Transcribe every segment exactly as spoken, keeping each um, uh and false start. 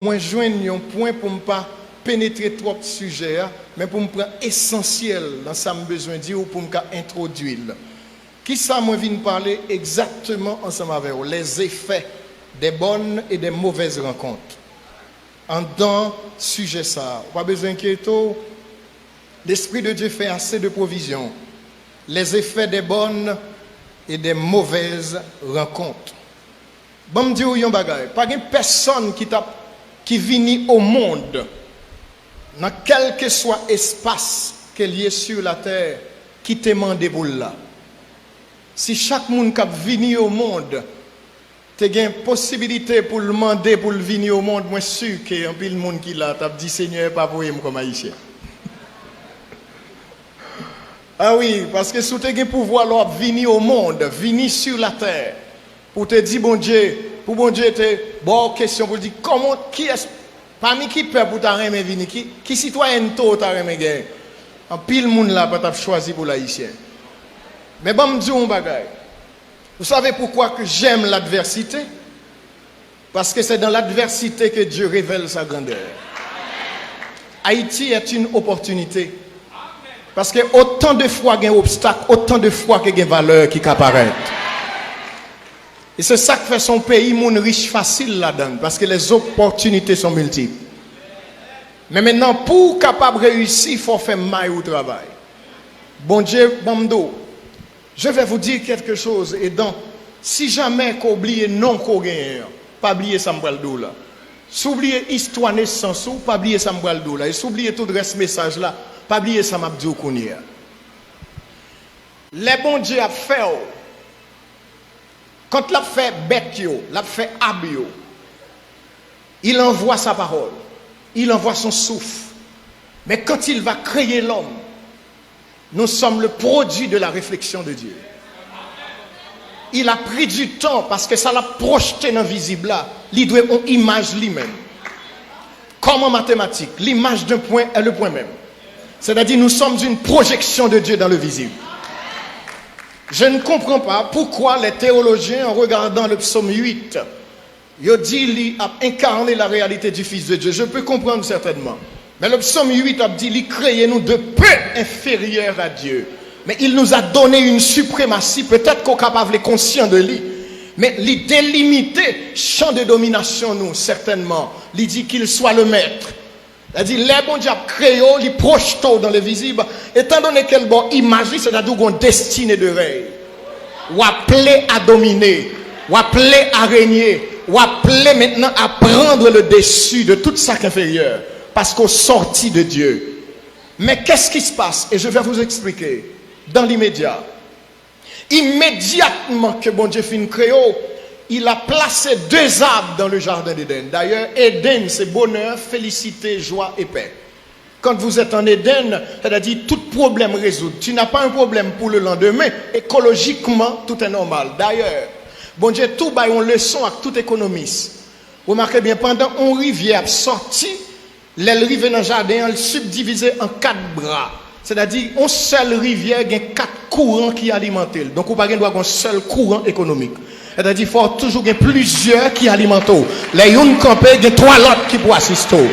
Mwen jwenn yon pwen pou m pa penetre twòp sijè a, men pou m pran esansyèl nan sa m bezwen di w pou m ka entwodui l. Kisa mwen vin pale egzakteman ansanm avè w? Les effets des bonnes et des mauvaises rencontres. Anndan sijè sa a, ou pa bezwen enkyete w, L'Esprit de Dieu fait assez de provisions. Les effets des bonnes et des mauvaises rencontres. Ban m di w yon bagay, pa gen pèsonn ki t ap, ki vini o mond, nan kèlkeswa espas ke l ye sur la terre, ki te mande pou l la. Si chak moun k ap vini o mond te gen posibilite pou l mande pou l vini o mond, mwen si ke anpil moun ki la t ap di, Senyè, pa voye m kòm Ayisyen. A wi, paske si w te gen pouvwa lè w ap vini o mond, vini sur la terre, pou w te di Bondye, pou Bondye te ba w kesyon pou l di, kòman, kiyès, pami ki pèp ou ta renmen vini, ki, ki sitwayènte w ta renmen genyen? Anpil moun la pa t ap chwazi pou l Ayisyen. Men ban m di w yon bagay. Vous savez pourquoi que j'aime l'adversité? Parce que c'est dans l'adversité que Dieu révèle sa grandeur. Haïti est une opportunité. Paske otan de fwa gen obstak, otan de fwa ke gen valè ki ka parèt. E se sa k fè se yon peyi moun rich fasil ladan l, paske les opportunités sont multiples. Men mentnan, pou w kapab reyisi, fò w fè may ou travay. Bondye ban m di w, je vais vous dire quelque chose, Edan, si jamè ke w bliye non ke w genyen an, pa bliye sa m pral di w la. Si w bliye istwa nesans ou, pa bliye sa m pral di w la. E si w bliye tout rès mesaj la, pa bliye sa m ap di w kounye a. Lè Bondye ap fè w, quand l ap fè bèt yo, l ap fè ab yo, il envoie sa parole, il envoie son souffle. Mais quand il va créer l'homme, nous sommes le produit de la réflexion de Dieu. Il a pris du temps, paske sa l ap pwojte nan vizib la, li dwe yon imaj li menm. Comme en mathématiques, l'image d'un point est le point même. C'est-à-dire, nous sommes une projection de Dieu dans le visible. Je ne comprends pas pourquoi les théologiens, en regardant le psaume huit, yo di li ap incarner la réalité du Fils de Dieu. Je peux comprendre certainement. Men le psaume huit ap di li kreye nou de peu inférieur à Dieu. Mais il nous a donné une suprématie. Peut-être ke w ka pa vle konsyan de li. Men li delimite chan de dominasyon nou, sètènman. Li di qu'il soit le maître. Sa di, lè Bondye ap kreye w, li pwojte w dans le visible. Étant donné ke l ba w imaj li, sètadi w gen yon destine de rèy. W aple a domine, w aple a renye, w aple mentnan a prendre le dessus de tout sa k enferyè, paske w sòti de Dieu. Mais qu'est-ce qui se passe? Et je vais vous expliquer dans l'immédiat. Imedyatman ke Bondye fin kreye w, il a placé deux arbres dans le jardin d'Éden. D'ailleurs, Eden se bonè, felisite, jwa e pè. Quand vous êtes en Eden, c'est-à-dire tout problème résoud. Tu n'as pas un problème pour le lendemain. Écologiquement, tout est normal. D'ailleurs, Bondye tou bay yon leson ak tout ekonomis. Remake byen, pandan yon rivyè ap sòti, lè l rive nan jaden an, l sibdivize an kat bra. Sètadi, yon sèl rivyè gen kat kouran ki alimante l. Donk, ou pa gen dwa gen yon sèl kouran ekonomik. Sètadi, fò toujou gen plizyè ki alimante w. Lè youn kanpe, gen twa lòt ki pou asiste w.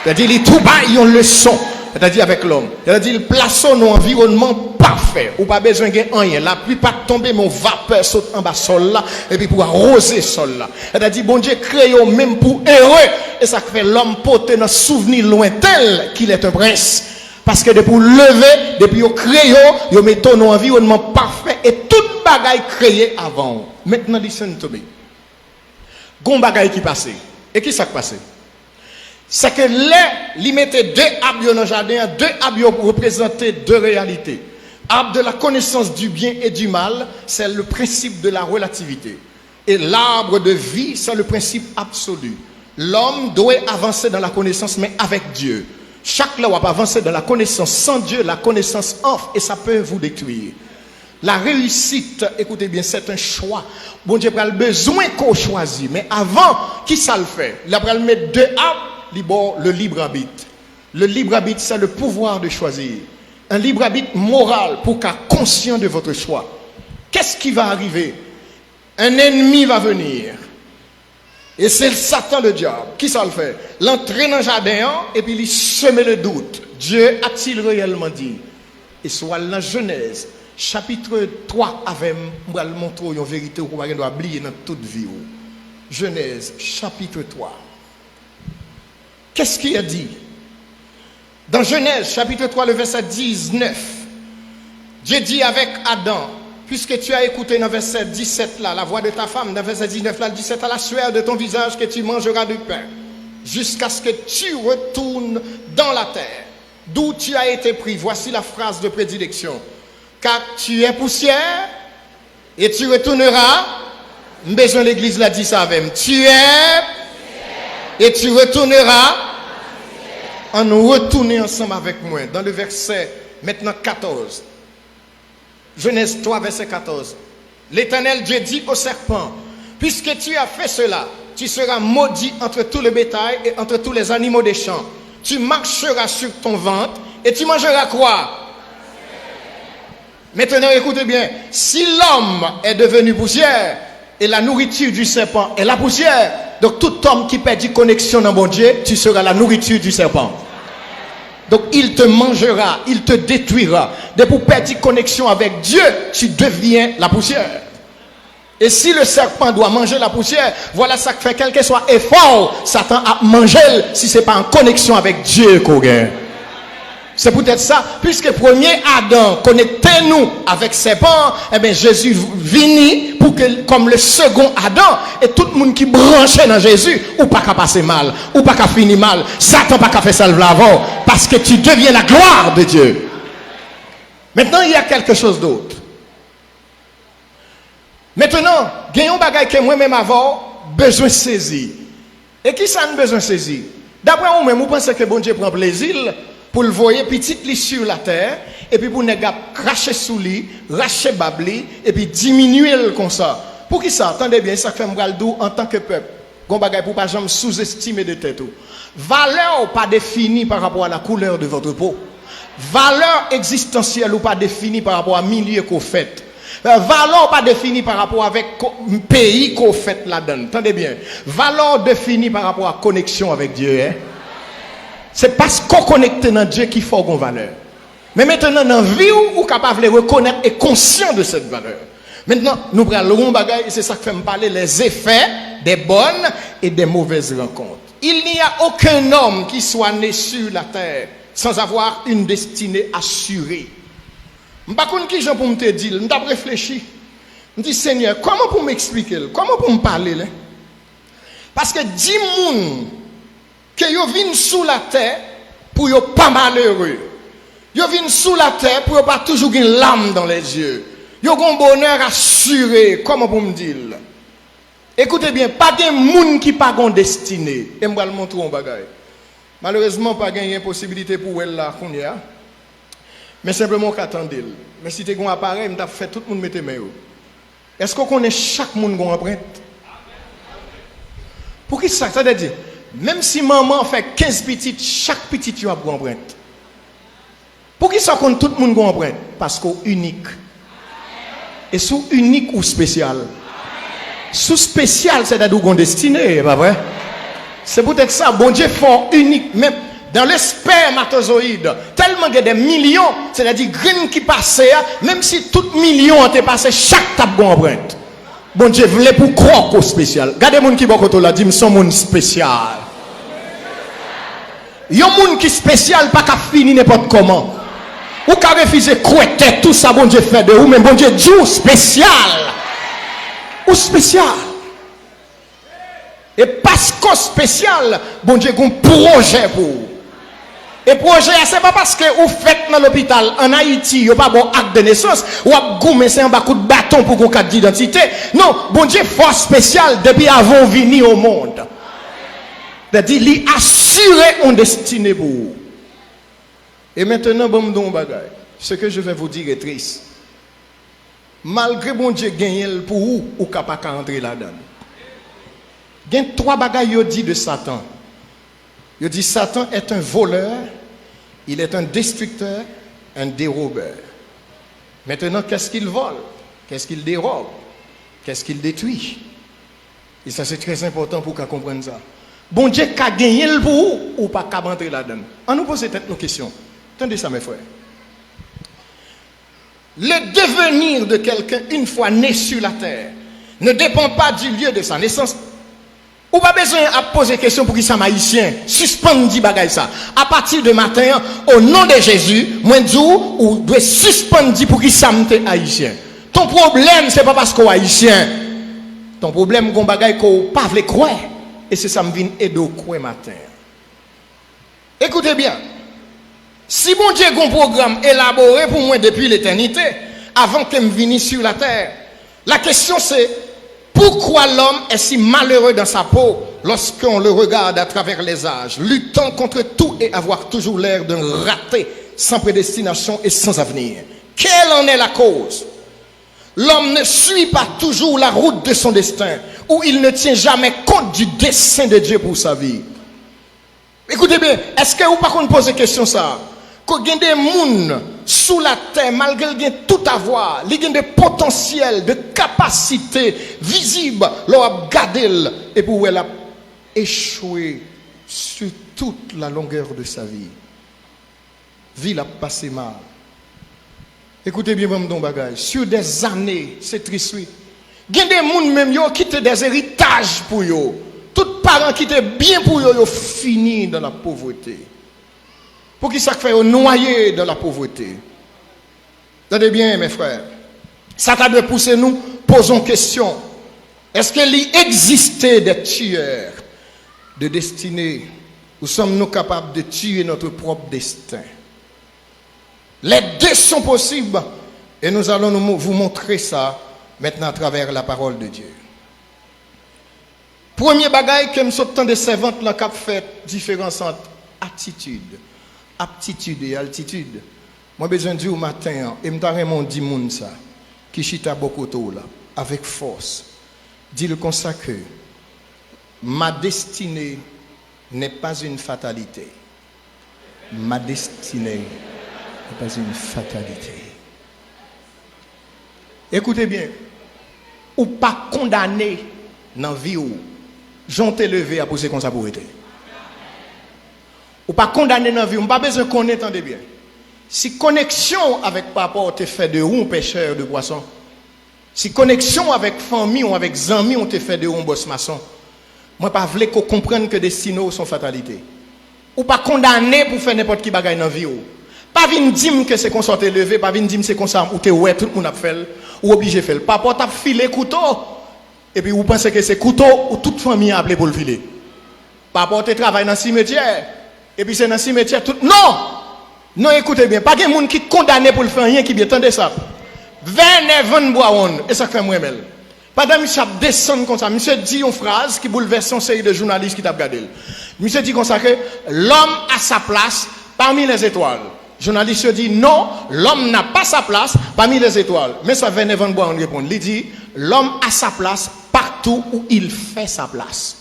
Sètadi, li tou bay yon leson. Sètadi, avèk lòm. Sètadi, l plase w nan yon anviwònman pafè. Ou pa bezwen gen anyen. Lapli pa t tonbe, men yon vapè sot anba sòl la, epi pou awoze sòl la. Sètadi, Bondye kreye w menm pou ere. E sa k fè lòm pote nan souvni lwenten l qu'il est un prince. Paske depi w leve, depi yo kreye w, yo mete w nan yon anviwònman pafè e tout bagay kreye avan w. Mentnan, listen to me. Gon bagay ki pase. E ki sa k pase? Se ke lè li mete de ab yo nan jaden an, de ab yo reprezante de reyalite. Arbre de la connaissance du bien et du mal, c'est le principe de la relativité. Et l'arbre de vie, c'est le principe absolu. L'homme doit avancer dans la connaissance, mais avec Dieu. Chaque lè w ap avanse dans la connaissance sans Dieu, la connaissance enfle et ça peut vous détruire. La réussite, écoutez bien, c'est un choix. Bondye pral bezwen ke w chwazi. Men avan, ki sa l fè? L pral met de ab, li ba w le libre arbitre. Le libre arbitre, c'est le pouvoir de choisir. Un libre arbitre moral pou w ka conscient de votre choix. Qu'est-ce qui va arriver? Un ennemi va venir. E se Satan ledyab. Kisa l fè? L antre nan jaden an epi li seme le dout. Dieu a-t-il réellement dit? E si w al nan Jenèz, chapit twa avè m, m pral montre w yon verite ou pa gen dwa bliye nan tout vi w. Genèse, chapitre trois. Qu'est-ce qui est dit? Dans Genèse, chapitre trois, le verset dix-neuf, Dieu dit avec Adam, puisque tu as écouté dans verset dix-sept là, la voix de ta femme, dans verset dix-neuf là, il dit, c'est à la sueur de ton visage que tu mangeras du pain, jusqu'à ce que tu retournes dans la terre, d'où tu as été pris. Voici la phrase de prédilection. Car tu es poussière, et tu retourneras, m bezwen legliz la di sa avè m. Tu es et tu retourneras. Ann retounen ansanm avèk mwen dans le verset maintenant quatorze. Genèse trois, verset quatorze. L'Éternel Dieu dit au serpent, puisque tu as fait cela, tu seras maudit entre tout le bétail et entre tous les animaux des champs. Tu marcheras sur ton ventre et tu mangeras quoi? Maintenant, écoutez bien. Si l'homme est devenu poussière, et la nourriture du serpent est la poussière, donc tout homme qui perdit connexion dans Bondye, tu seras la nourriture du serpent. Donc il te mangera, il te détruira. Depi w pèdi koneksyon avèk Dye, tu deviens la poussière. Et si le serpent doit manger la poussière, voilà sa k fè kèlkeswa efò w, Satan ap manje l si se pa an koneksyon avèk Dye ke w gen. Se poutèt sa, piske premye Adan konekte nou avèk sèpan an, enben Jezi vini pou ke kòm le second Adam, e tout moun ki branche nan Jezi, ou pa ka pase mal, ou pa ka fini mal, Satan pa ka fè sa l vle avè w, paske tu deviens la gloire de Dieu. Maintenant, il y a quelque chose d'autre. Maintenant, gen yon bagay ke mwen menm avè w bezwen sezi. E kisa n bezwen sezi? Daprè ou menm, ou panse ke Bondye pran plezi l pou l voye pitit li sur la terre, epi pou nèg ap krache sou li, rache bab li, epi diminye l konsa? Poukisa? Tande byen, e sa k fè m pral di w antanke pèp. Gon bagay pou w pa janm souzestime de tèt ou. Valè w pa defini pa rapò a la couleur de votre peau. Valè egzistansyèl ou pa defini pa rapò a milye ke w fèt. Valè w pa defini pa rapò avèk ko-, peyi ke w fèt ladan l. Tande byen. Valè w defini pa rapò a koneksyon avèk Dye, en. Se paske w konekte nan Dye ki fè w gon valè. Men mentenan, nan vi w, ou ka pa vle rekonèt e konsyan de cette valeur. Maintenant, nou pral wè yon bagay, e se sa k fè m pale les effets des bonnes et des mauvaises rencontres. Il n'y a aucun homme qui soit né sur la terre sans avoir une destinée assurée. M pa konn kijan pou m te di l, m t ap reflechi. M di, Senyè, kòman pou m eksplike l? Kòman pou m pale l? Paske di moun ke yo vin sou latè pou yo pa malere. Yo vin sou latè pou yo pa toujou gen larmes dans les yeux. Yo gen yon bonè asire, kòman pou m di l? Ekoute byen, pa gen moun ki pa gen yon destine. E m pral montre w yon bagay. Malerezman, pa genyen posibilite pou w wè l la kounye a. Men senpleman w ka tande l. Men si te gen yon aparèy, m t ap fè tout moun mete men yo. Èske w konnen chak moun gen yon anprent? Poukisa? Sa vle di, menm si manman an fè kenz pitit, chak pitit yo ap gen yon anprent. Poukisa w konn tout moun gen yon anprent? Paske w inik. E si w inik, ou espesyal. Si w espesyal, sètadi w gen yon destine, e pa vre? Se poutèt sa, Bondye fè w inik. Men, dans le spermatozoïde, tèlman gen de milyon, sètadi grenn ki pase a, menm si tout milyon an te pase, chak t ap gen yon anprent. Bondye vle pou w kwè ke w espesyal. Gade moun ki bò kote w la, di m, "S on moun espesyal." Yon moun ki espesyal pa ka fini nenpòt kòman. Ou ka refize kwè tèt ou, sa Bondye fè de ou, men Bondye di w espesyal. Ou espesyal. E paske w espesyal, Bondye gen yon pwojè pou ou. E pwojè a, se pa paske ou fèt nan lopital ann Ayiti, yo pa ba w ak de nesans, w ap goumen se anba kout baton pou gen yon kat didantite. Non, Bondye fè w espesyal depi avan w vini o mond. Sètadi, li asire yon destine pou ou. E mentenan, ban m di w yon bagay. Ce que je vais vous dire est triste. Malgre Bondye genyen l pou ou, ou ka pa ka antre ladan l. Gen twa bagay yo di de Satan. Yo di, Satan est un voleur, il est un destructeur, un dérobeur. Maintenant, qu'est-ce qu'il vole? Qu'est-ce qu'il dérobe? Qu'est-ce qu'il détruit? E sa se trè enpòtan pou w ka konprann sa. Bondye ka genyen l pou ou, ou pa kab antre ladan l. Ann nou poze tèt nou kesyon. Tande sa, mes frères. Le devenir de quelqu'un une fois né sur la terre ne dépend pas du lieu de sa naissance. Ou pa bezwen ap poze kesyon poukisa m ayisyen. Sispann di bagay sa. Apati de maten an, o non de Jezi, mwen di w, ou dwe sispann di poukisa m te ayisyen. Ton pwoblèm, se pa paske w ayisyen. Ton pwoblèm gon bagay ke w pa vle kwè. E se sa m vin ede w kwè maten an. Écoutez bien. Si Bondye gon pwogram elabore pou mwen depi letènite, avan ke m vini sur la terre, la question c'est, pourquoi l'homme est si malheureux dans sa peau lorsqu'on le regarde à travers les âges, luttant contre tout et avoir toujours l'air d'un raté, sans prédestination et sans avenir? Quelle en est la cause? L'homme ne suit pas toujours la route de son destin, ou il ne tient jamais compte du dessein de Dieu pour sa vie. Écoutez bien, èske ou pa konn poze kesyon sa a? Ke gen de moun sou latè, malgre l gen tout avwa, li gen de potansyèl, de kapasite vizib, lè w ap gade l, epi w wè l ap echwe sur toute la longueur de sa vie. Vi l ap pase mal. Écoutez bien, ban m di w yon bagay. Sur des années, se tris, wi. Gen de moun menm, yo kite des héritages pou yo. Tout paran kite byen pou yo, yo fini dans la pauvreté. Poukisa k fè yo nwaye dans la pauvreté? Tande byen, mes frères. Sa ta dwe pouse nou poze yon kesyon. Èske li egziste des tueurs de destinée? Ou sèm nou kapab de tuer notre propre destin? Les deux sont possibles et nous allons nous, vous montrer ça maintenant à travers la parole de Dieu. Premye bagay ke m sot tande sèvant lan k ap fè diferans ant atitid, aptitid e altitid. Mwen bezwen di w maten an, e m ta renmen w di moun sa, ki chita bò kote w la, avèk fòs. Di l konsa ke, ma destinée n'est pas une fatalité. Ma destinée n'est pas une fatalité. Écoutez bien, ou pa kondane nan vi w, jan w te leve a pou se konsa pou rete. Ou pa kondane nan vi w, m pa bezwen konnen, tande byen. Si koneksyon w avèk papa w te fè de ou yon pechè de pwason, si koneksyon w avèk fanmi w, avèk zanmi w te fè de ou yon bòs mason, mwen pa vle ke w konprann ke destine w se yon fatalite. Ou pa kondane pou fè nenpòt ki bagay nan vi w. Pa vin di m ke se konsa w te leve, pa vin di m se konsa ou te wè tout moun ap fè l, ou oblije fè l. Papa w t ap file kouto, epi ou panse ke se kouto ou tout fanmi an ap li pou l file. Papa w te travay nan simetyè, epi se nan simetyè tout, non! Non, écoutez bien, pa gen moun ki kondane pou l fè anyen ki byen, tande sa. Werner von Braun, e sa k fè m renmen l. Pandan misye ap desann konsa, misye di yon fraz ki boulvèse yon seri de jounalis ki t ap gade l. Misye di konsa ke, l'homme a sa place parmi les étoiles. Jounalis yo di, non, l'homme n'a pas sa place parmi les étoiles. Men sa Werner von Braun reponn, li di, l'homme a sa place partout où il fait sa place.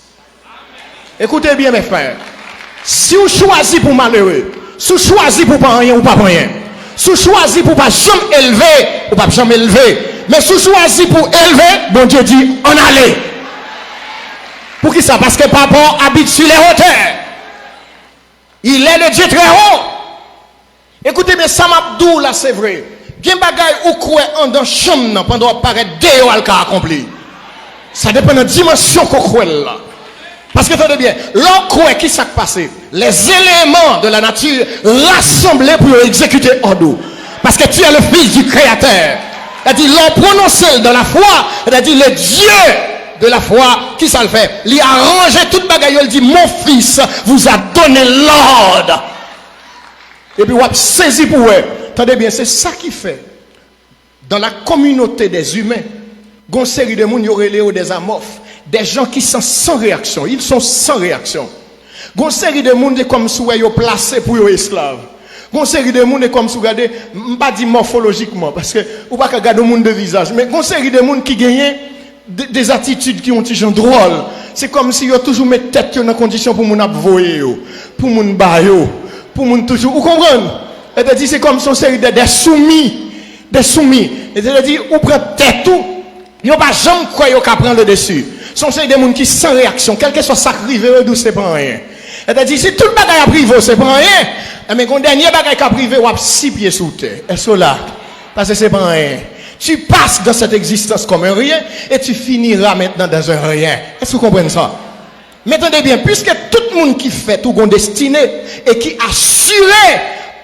Écoutez bien, mes frères. Si w chwazi pou w malere, si w chwazi pou w pa anyen, ou p ap anyen. Si w chwazi pou w pa janm elve, ou p ap janm elve. Men si w chwazi pou w elve, Bondye di, ann ale. Poukisa? Paske papa w abite sur les hauteurs. Il est le Dieu très haut. Écoutez bien, sa m ap di w la, se vre. Gen bagay ou kwè anndan chanm nan, pandan w ap parèt deyò a, l ka akonpli. Sa depann nan dimansyon ke w kwè l la. Paske, tande byen, lè w kwè, ki sa k pase? Les éléments de la nature rassemblés pou yo egzekite òd ou. Paske tu es le fils du Créateur. Sètadi, lè w pwononse l dans la foi, sètadi, le Dieu de la foi, ki sa l fè? Li aranje tout bagay yo, l di, mon fils vous a donné l'ordre. Epi w ap sezi pou wè. Tande byen, se sa ki fè, dans la communauté des humains, gon seri de moun yo rele yo des amorphes, des gens qui sont sans réaction, ils sont sans réaction. Gon seri de moun, se kòmsi w wè yo plase pou yo esklav. Gon seri de moun, e kòmsi w gade, m pa di mòfolojikman, paske ou pa ka gade yon moun de vizaj, men gon seri de moun ki genyen de, de atitid ki yon ti jan dwòl. Se kòmsi yo toujou met tèt yo nan kondisyon pou moun ap voye yo, pou moun ba yo, pou moun toujou, ou konprann? Sètadi, se kòmsi yon seri de, de soumi, de soumi. Sètadi, ou pran tèt ou, yo pa janm kwè yo ka pran le dessus. Se yon seri de moun ki san reyaksyon, kèlkeswa sa k rive yo, yo di w se pa anyen. Sètadi, si tout bagay ap rive w, se pa anyen, enben, gon dènye bagay k ap rive, w ap si pye sou tè. Èske w la? Paske se pa anyen. Tu passes dans cette existence comme un rien et tu finiras maintenant dans un rien. Èske w konprann sa? Men tande byen, piske tout moun ki fèt ou gon destine e ki asire,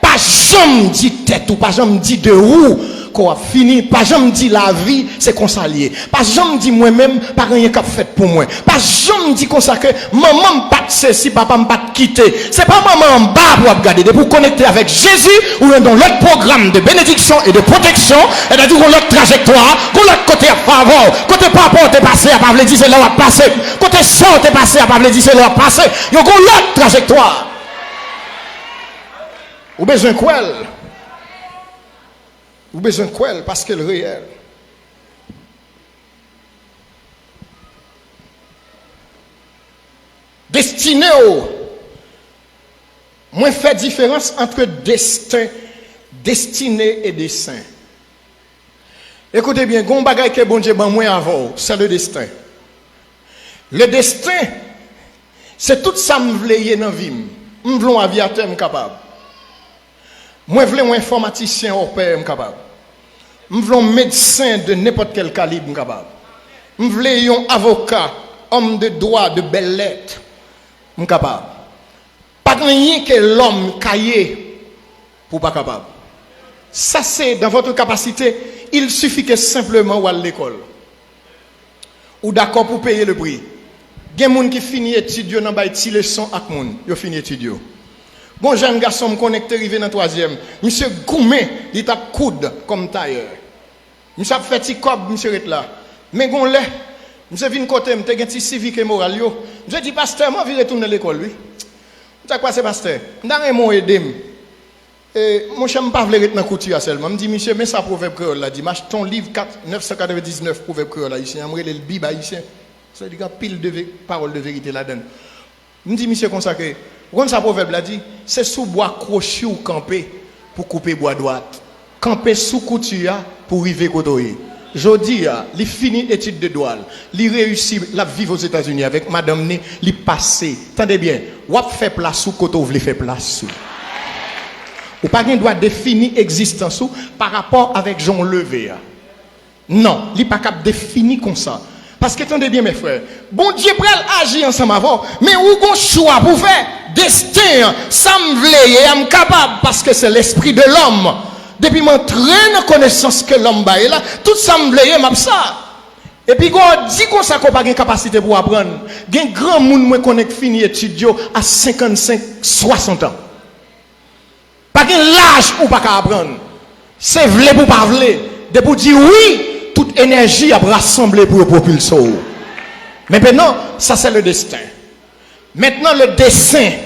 pa janm di tèt ou, pa janm di de ou ke w ap fini, pa janm di lavi se konsa l ye. Pa janm di mwen menm pa gen anyen k ap fèt pou mwen. Pa janm di konsa ke manman m pa t sesi, papa m pa t kite. Se pa manman anba pou w ap gade. Depi w konekte avèk Jezi, ou nan yon lòt pwogram de benediksyon e de pwoteksyon, sètadi gon lòt trajektwa, gon lòt kote ap favè w. Kote papa w te pase a pa vle di se la w ap pase. Kote sè w te pase a pa vle di se la w ap pase. Yo gon lòt trajektwa. Ou bezwen kwè l. Ou bezwen kwè l paske l reyèl. Destine w. Mwen fè diferans ant desten, destine e desen. Ekoute byen, gon bagay ke Bondye ban mwen avè w, se le destin. Le destin, se tout sa m vle ye nan vi m. M vle yon avyatè, m kapab. Mwen vle yon enfòmatisyen opè, m kapab. M vle yon medsen de nenpòt kèl kalib, m kapab. M vle yon avoka, òm de dwa, de bèl lèt, m kapab. Pa gen anyen ke lòm ka ye pou w pa kapab. Sa se dans votre capacité, il suffit que simplement w al lekòl. Ou dakò pou peye le prix. Gen moun ki fini etid yo nan bay ti leson ak moun. Yo fini etid yo. Gon jèn gason m konnen ki te rive nan twazyèm. Misye goumen, li t ap koud kòm tayè. Misye ap fè ti kòb, misye ret la. Men gon lè, misye vin kote m, te gen ti sivik e moral yo. Misye di, "Pastè, m anvi retounen lekòl, wi." M di, "Sa k pase, pastè? M ta renmen w ede m." E, monchè, m pa vle ret nan kouti a sèlman. M di, "Misye, men sa pwovèb kreyòl la di. M achte yon liv kat, nèf san katrevendiznèf pwovèb kreyòl ayisyen an, m rele l Bib ayisyen. Sa vle di gen anpil de ve-, pawòl de verite ladan l." M di misye konsa ke, ou konn sa pwovèb la di? Se sou bwa kwochi w kanpe pou koupe bwa dwat. Kanpe sou kouti a pou rive kote w ye. Jodi a, li fini etid de dwa l. Li reyisi, l ap viv Ozetazini avèk madanm ni, li pase. Tande byen, w ap fè plas ou kote w vle fè plas ou. Ou pa gen dwa defini egzistans ou pa rapò avèk jan w leve a. Non, li pa kab defini konsa. Paske tande byen, mes frères, Bondye pral aji ansanm avè w, men ou gon chwa pou w fè. Desten an, sa m vle ye a, m kapab, paske se lespri de lòm. Depi m antre nan konesans ke lòm bay la, tout sa m vle ye, m ap sa. Epi gon di konsa ke w pa gen kapasite pou w aprann. Gen granmoun mwen konnen k fini etid yo a senkannsenk, swasant an. Pa gen laj ou pa ka aprann. Se vle pou pa vle. Depi w di wi, tout enèji ap rasanble pou yo pwopilse w. Men penan, sa se le destin. Mentnan, le dessein.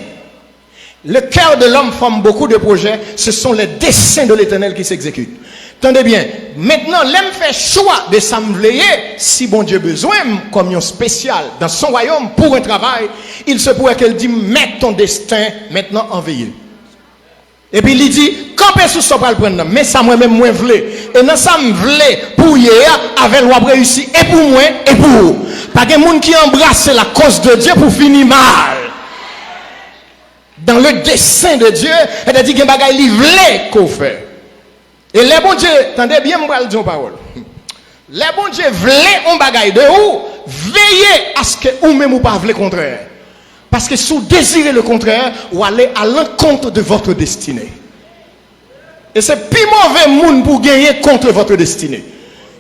Le cœur de l'homme forme beaucoup de projets, ce sont les desseins de l'Éternel qui s'exécutent. Tande byen, mentnan, lè m fè chwa de sa m vle ye, si Bondye bezwen m kòm yon spesyal dans son royaume pour un travail, il se pourrait ke l di m, mets ton destin maintenant en veillée. Epi li di, kanpe sou sa w pral pran nan. Men sa mwen menm mwen vle. E nan sa m vle pou w ye a, avè l w ap reyisi e pou mwen e pou ou. Pa gen moun ki anbrase la cause de Dieu pou fini mal. Dans le dessein de Dieu, sètadi gen bagay li vle ke w fè. E lè Bondye, tande byen, m pral di yon pawòl. Lè Bondye vle yon bagay de ou, veye aske ou menm ou pa vle kontrè. Paske si w dezire le kontrè, w ale à l'encontre de votre destinée. E se pi move moun pou genyen contre votre destinée.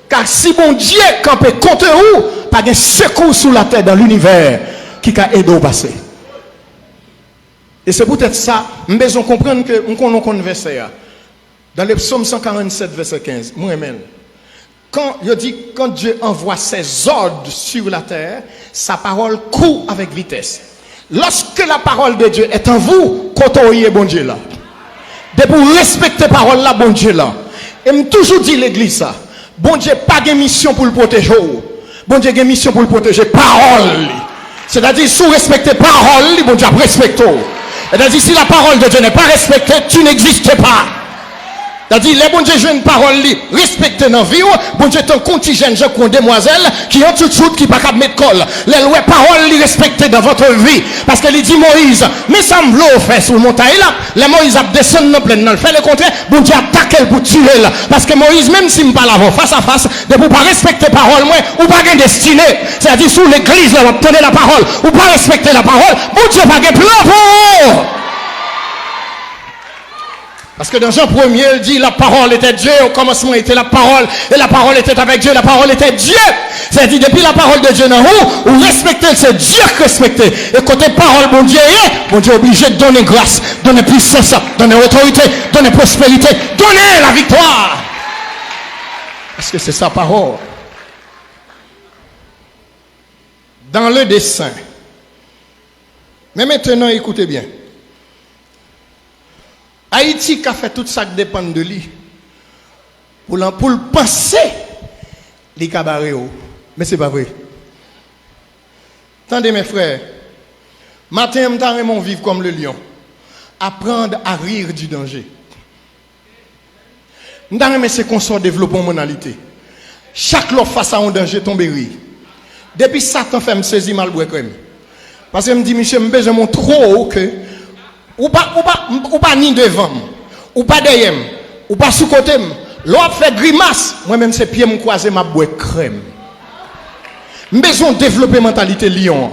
Ka si Bondye kanpe kont ou, pa gen sekou sou latè, dans l'univers, ki ka ede w pase. E se poutèt sa, m bezwen konprann ke m konnen w konn vèsè a. Dans le psaume cent quarante-sept, verset quinze, mwen renmen l. Quand, yo di, quand Dieu envoie ses ordres sur la terre, sa parole court avec vitesse. Lorsque la parole de Dieu est en vous, kote w ye, Bondye la. Depi w respekte pawòl la, Bondye la. E m toujou di legliz sa, Bondye pa gen misyon pou l pwoteje w. Bondye gen misyon pou l pwoteje pawòl li. Sètadi, si w respekte pawòl li, Bondye ap respekte w. Sètadi, si la parole de Dieu n'est pas respectée, tu n'existes pas. Sa di, lè Bondye jwenn pawòl li respekte nan vi w, Bondye tankou yon ti jènjan, kou yon demwazèl ki yon tchoutchout ki pa kab met kò l. Lè l wè pawòl li respekte nan vòt vi, paske li di Moyiz, men sa m vle w fè sou montay la. Lè Moyiz ap desann nan plèn nan, l fè lekontrè, Bondye atake l pou tiye l. Paske Moyiz, menm si m pale avè w fas a fas, depi w pa respekte pawòl mwen, ou pa gen destine. Sètadi, si w legliz la, w ap tande lapawòl, ou pa respekte lapawòl, Bondye pa gen plan pou ou. Paske nan Jan premye, l di, la parole était Dieu, au commencement était la parole, et la parole était avec Dieu, la parole était Dieu. Sètadi, depi la parole de Dieu nan ou, ou respekte l, se Dye k respekte. E kote pawòl Bondye ye, Bondye oblije donnen gras, donnen pwisans, donnen otorite, donnen pwosperite, donnen laviktwa. Paske se sa pawòl. Dans le dessein. Men mentenan, ekoute byen. Ayiti ka fè tout sa k depann de li pou l, pou l panse li ka bare w. Men se pa vre. Tande, mes frères. Maten an, m ta renmen w viv comme le lion. Apprendre à rire du danger. M ta renmen se konsa w devlope yon mannalite. Chak lè w fas a yon danje, tonbe ri. Depi Satan fè m sezi, m al bwè krèm. Paske m di, misye, m bezwen montre w ke ou pa, ou pa, ou pa ni devan m, ou pa dèyè m, ou pa sou kote m. Lè w ap fè grimas, mwen menm se pye m kwaze, m ap bwè krèm. M bezwen w devlope mantalite lyon an.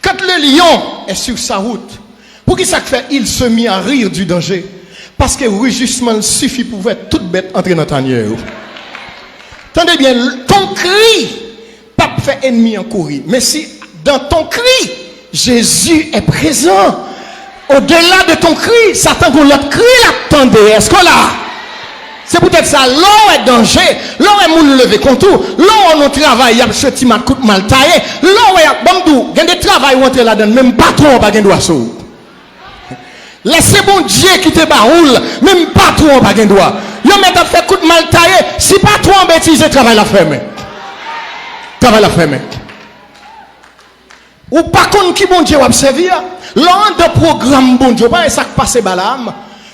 Quand le lion est sur sa route, poukisa k fè il se mit à rire du danger? Paske rijisman l sifi pou fè tout bèt antre nan tanyè yo. Tande byen, ton cri p ap fè ènmi an kouri. Men si dans ton cri, Jésus est présent. Au-delà de ton cri, Satan gon lòt kri l ap tande. Èske w la? Se poutèt sa, lè w wè danje, lè w wè moun leve kont ou, lè w wè nan travay y ap jwe ti mak kout mal taye, lè w wè y ap, ban m di w, gen de travay ou antre ladan l, menm patwon an pa gen dwa sou ou. Lè se Bondye ki te ba ou l, menm patwon an pa gen dwa. Yo mèt ap fè kout mal taye, si patwon an betize, travay la fèmen. Travay la fèmen. Ou pa konn ki Bondye w ap sèvi a. Lè w anndan pwogram Bondye, ou pa wè sa k pase Balaam,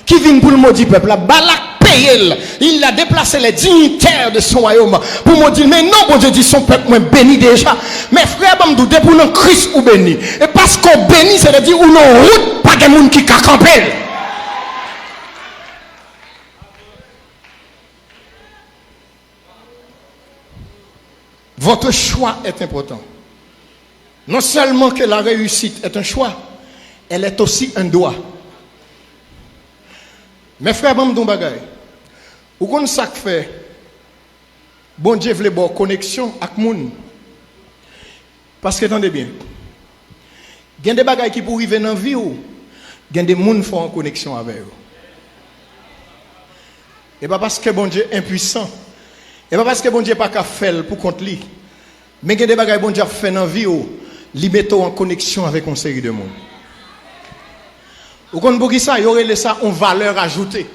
ki vin pou l modi pèp la. Balak peye l. Il a déplacé les dignitaires de son royaume pou modi l. Men non, Bondye di, se yon pèp mwen beni deja. Men frè, ban m di w, depi w nan Kris, ou beni. E paske w beni, sètadi ou nan wout, pa gen moun ki ka kanpe l. Votre choix est important. Non seulement que la réussite est un choix, elle est aussi un droit. Mes frères, ban m di w yon bagay. Ou konn sa k fè Bondye vle ba w koneksyon ak moun? Paske, tande byen, gen de bagay ki pou rive nan vi w, gen de moun fò w an koneksyon avè yo. E pa paske Bondye enpwisan, e pa paske Bondye pa ka fè l pou kont li, men gen de bagay Bondye ap fè nan vi w, li mete w an koneksyon avèk yon seri de moun. Ou konn poukisa? Yo rele sa yon valè ajoute.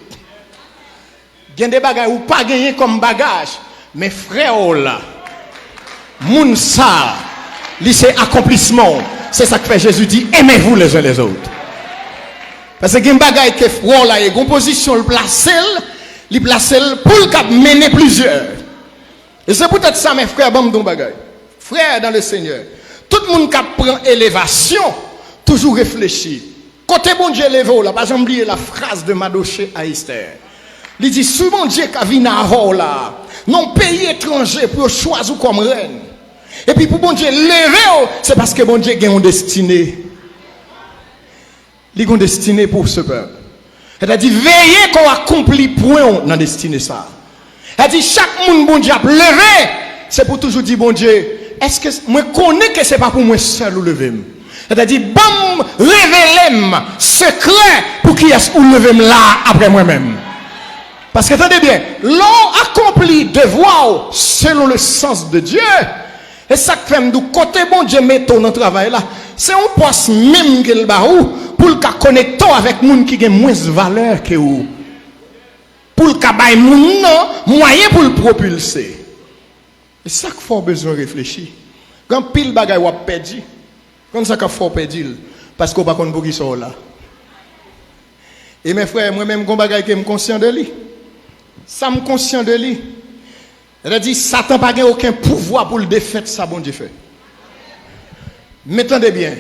Gen de bagay ou pa genyen kòm bagaj, men frè w la, moun sa, li se akonplisman w. Se sa k fè Jezi di, aimez-vous les uns les autres. Paske gen bagay ke frè w la ye, gen pozisyon l plase l, li plase l pou l kab mennen plizyè. E se poutèt sa, mes frères, ban m di w yon bagay. Frères dans le Seigneur, tout moun k ap pran elevasyon, toujou reflechi. Kote Bondye leve w la, pa janm bliye la phrase de Madoché à Esther. Li di, si Bondye ka vin avè w la, nan yon peyi etranje pou yo chwazi w kòm rèn, epi pou Bondye leve w, se paske Bondye gen yon destine. Li gen yon destine pou ce peuple. Sètadi, veye ke w akonpli pwen w nan destine sa a. Sètadi, chak moun Bondye ap leve, se pou toujou di, Bondye, èske mwen konnen ke se pa pou mwen sèl ou leve m? Sètadi, ban m, revele m sekrè pou kiyès ou leve m la a apre mwen menm. Paske, tande byen, lè w akonpli devwa w selon le sens de Dieu, e sa k fè m di w, kote Bondye mete w nan travay la, se yon pòs menm ke l ba ou pou l ka konekte w avèk moun ki gen mwens valè ke ou, pou l ka bay moun nan mwayen pou l pwopilse. E sa k fè w bezwen reflechi. Gen anpil bagay w ap pèdi. Konn sa k ap fè w pèdi l? Paske w pa konn poukisa w la. E men frè, mwen menm gon bagay ke m konsyan de li. Sa m konsyan de li, sètadi Satan pa gen okenn pouvwa pou l defèt sa Bondye fè. Men tande byen,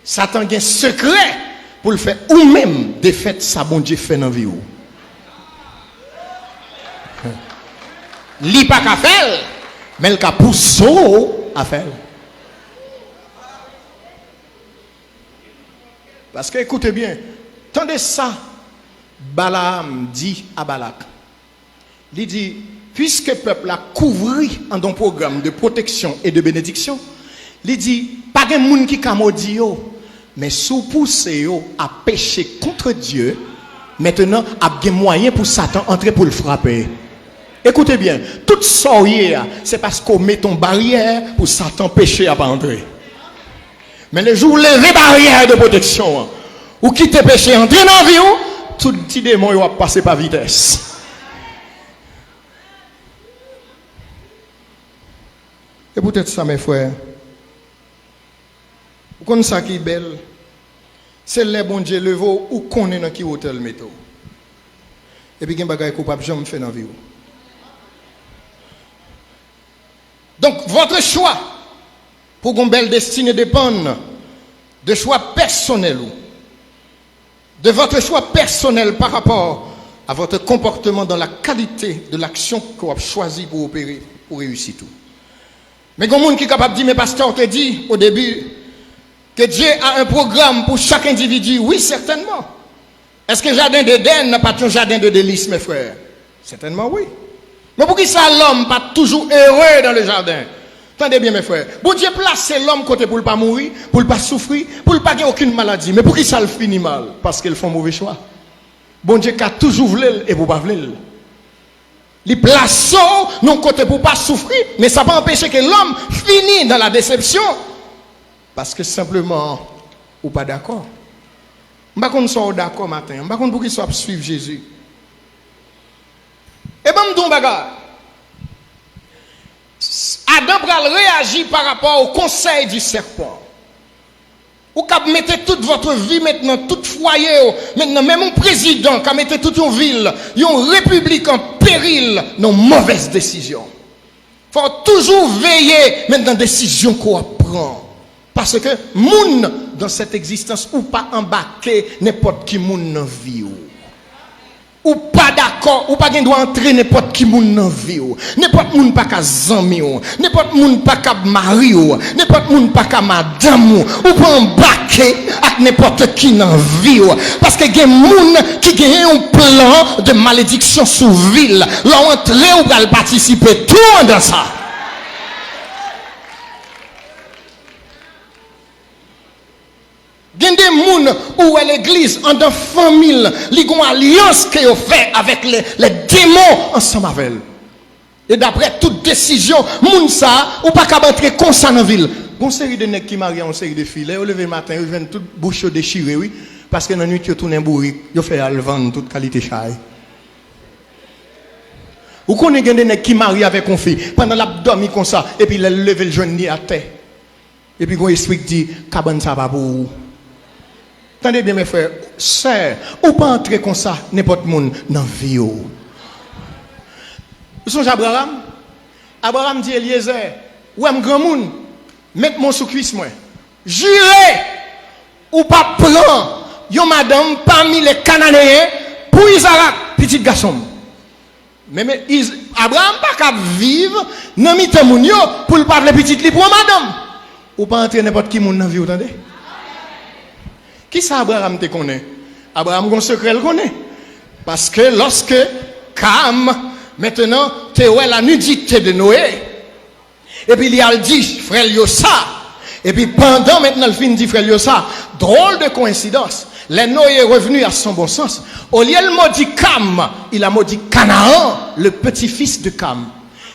Satan gen sekrè pou l fè ou menm defèt sa Bondye fè nan vi w. Li pa ka fè l, men l ka pouse w a fè l. Paske, ekoute byen, tande sa Balaam di a Balak. Li di, piske pèp la kouvri anndan yon pwogram de pwoteksyon e de benediksyon, li di, pa gen moun ki ka modi yo, men si w pouse yo a peche kont Dye, mentnan ap gen mwayen pou Satan antre pou l frape. Ekoute byen, tout sa w ye a, se paske w mete yon baryè pou Satan peche a pa antre. Men lejou w leve baryè de pwoteksyon an, ou kite peche antre nan vi w, tout ti demon yo ap pase pa vitès. E poutèt sa, mes frères, ou konn sa ki bèl? Se lè Bondye leve w, ou konnen nan ki wotè l mete w. Epi gen bagay ke w p ap janm fè nan vi w. Donc, votre choix pou gon bèl destine depann de chwa pèsonèl ou, de votre choix personnel par rapport à votre comportement dans la qualité de l'action ke w ap chwazi pou opere pou reyisit ou. Men gon moun ki kapab di, men pastè, w te di au début que Dieu a un programme pour chaque individu. Oui, certainement. Èske jaden Edenn pa t yon jaden de délices, mes frères? Certainement, oui. Men poukisa lòm pa t toujou ere dans le jardin? Tande byen, mes frères. Bondye plase lòm kote pou l pa mouri, pou l pa soufri, pou l pa gen okenn maladi. Men poukisa l fini mal? Paske l fè yon move chwa. Bondye ka toujou vle l epi w pa vle l. Li plase w nan yon kote pou w pa soufri, men sa pa anpeche ke lòm fini dans la déception. Paske senpleman, ou pa dakò. M pa konn sa w dakò maten an. M pa konn poukisa w ap swiv Jezi. E ban m di w yon bagay. Adan pral reyaji pa rapò au conseil du serpent. Ou k ap mete tout votre vie mentnan, tout fwaye w mentnan, menm yon prezidan ka mete tout yon vil, yon repiblik an peril nan yon movèz desizyon. Fò w toujou veye mentnan desizyon ke w ap pran. Paske moun dans cette existence, ou pa anbake nenpòt ki moun nan vi w. Ou pa dakò, ou pa gen dwa antre nenpòt ki moun nan vi w. Nenpòt moun pa ka zanmi w. Nenpòt moun pa ka mari w. Nenpòt moun pa ka madanm ou. Ou pa anbake ak nenpòt ki nan vi w. Paske gen moun ki genyen yon plan de malediksyon sou vi l. Lè w antre, ou pral patisipe tou andan sa. Gen de moun ou wè legliz andan fanmi l, li gon alyans ke yo fè avèk le, le demon ansanm avè l. E daprè tout desizyon, moun sa a, ou pa kab antre konsa nan vi l. Gon seri de nèg ki marye a yon seri de fi, lè yo leve maten, yo jwenn tout bouch yo dechire, wi, paske nan nwit yo tounen bourik, yo fè al vann tout kalite chay. Ou konnen gen de nèg ki marye avèk yon fi, pandan l ap dòmi konsa, epi lè l leve, l jwenn li atè. Epi gon espri k di, kabann sa pa pou ou. Tande byen, mes frères, sè, ou pa antre konsa nenpòt moun nan vi w. Ou sonje Abraram? Abraram di Elyezè, ou wè m granmoun, met men w sou kwis mwen. Jire ou p ap pran yon madanm pami le Kananeyen pou Izarak, pitit gason m. Men, men Iz-, Abraram pa kab viv nan mitan moun yo pou l pa vle pitit li pran madanm. Ou pa antre nenpòt ki moun nan vi w, tande. Kisa Abraram te konnen? Abraram gon sekrè l konnen. Paske lòske Kam, mentnan, te wè la nudité de Noé, epi li al di frè l yo sa. Epi pandan mentnan l fin di frè l yo sa, drôle de coïncidence, lè Noé revenu à son bon sens, olye l modi Kam, il a maudit Canaan, le petit-fils de Kam.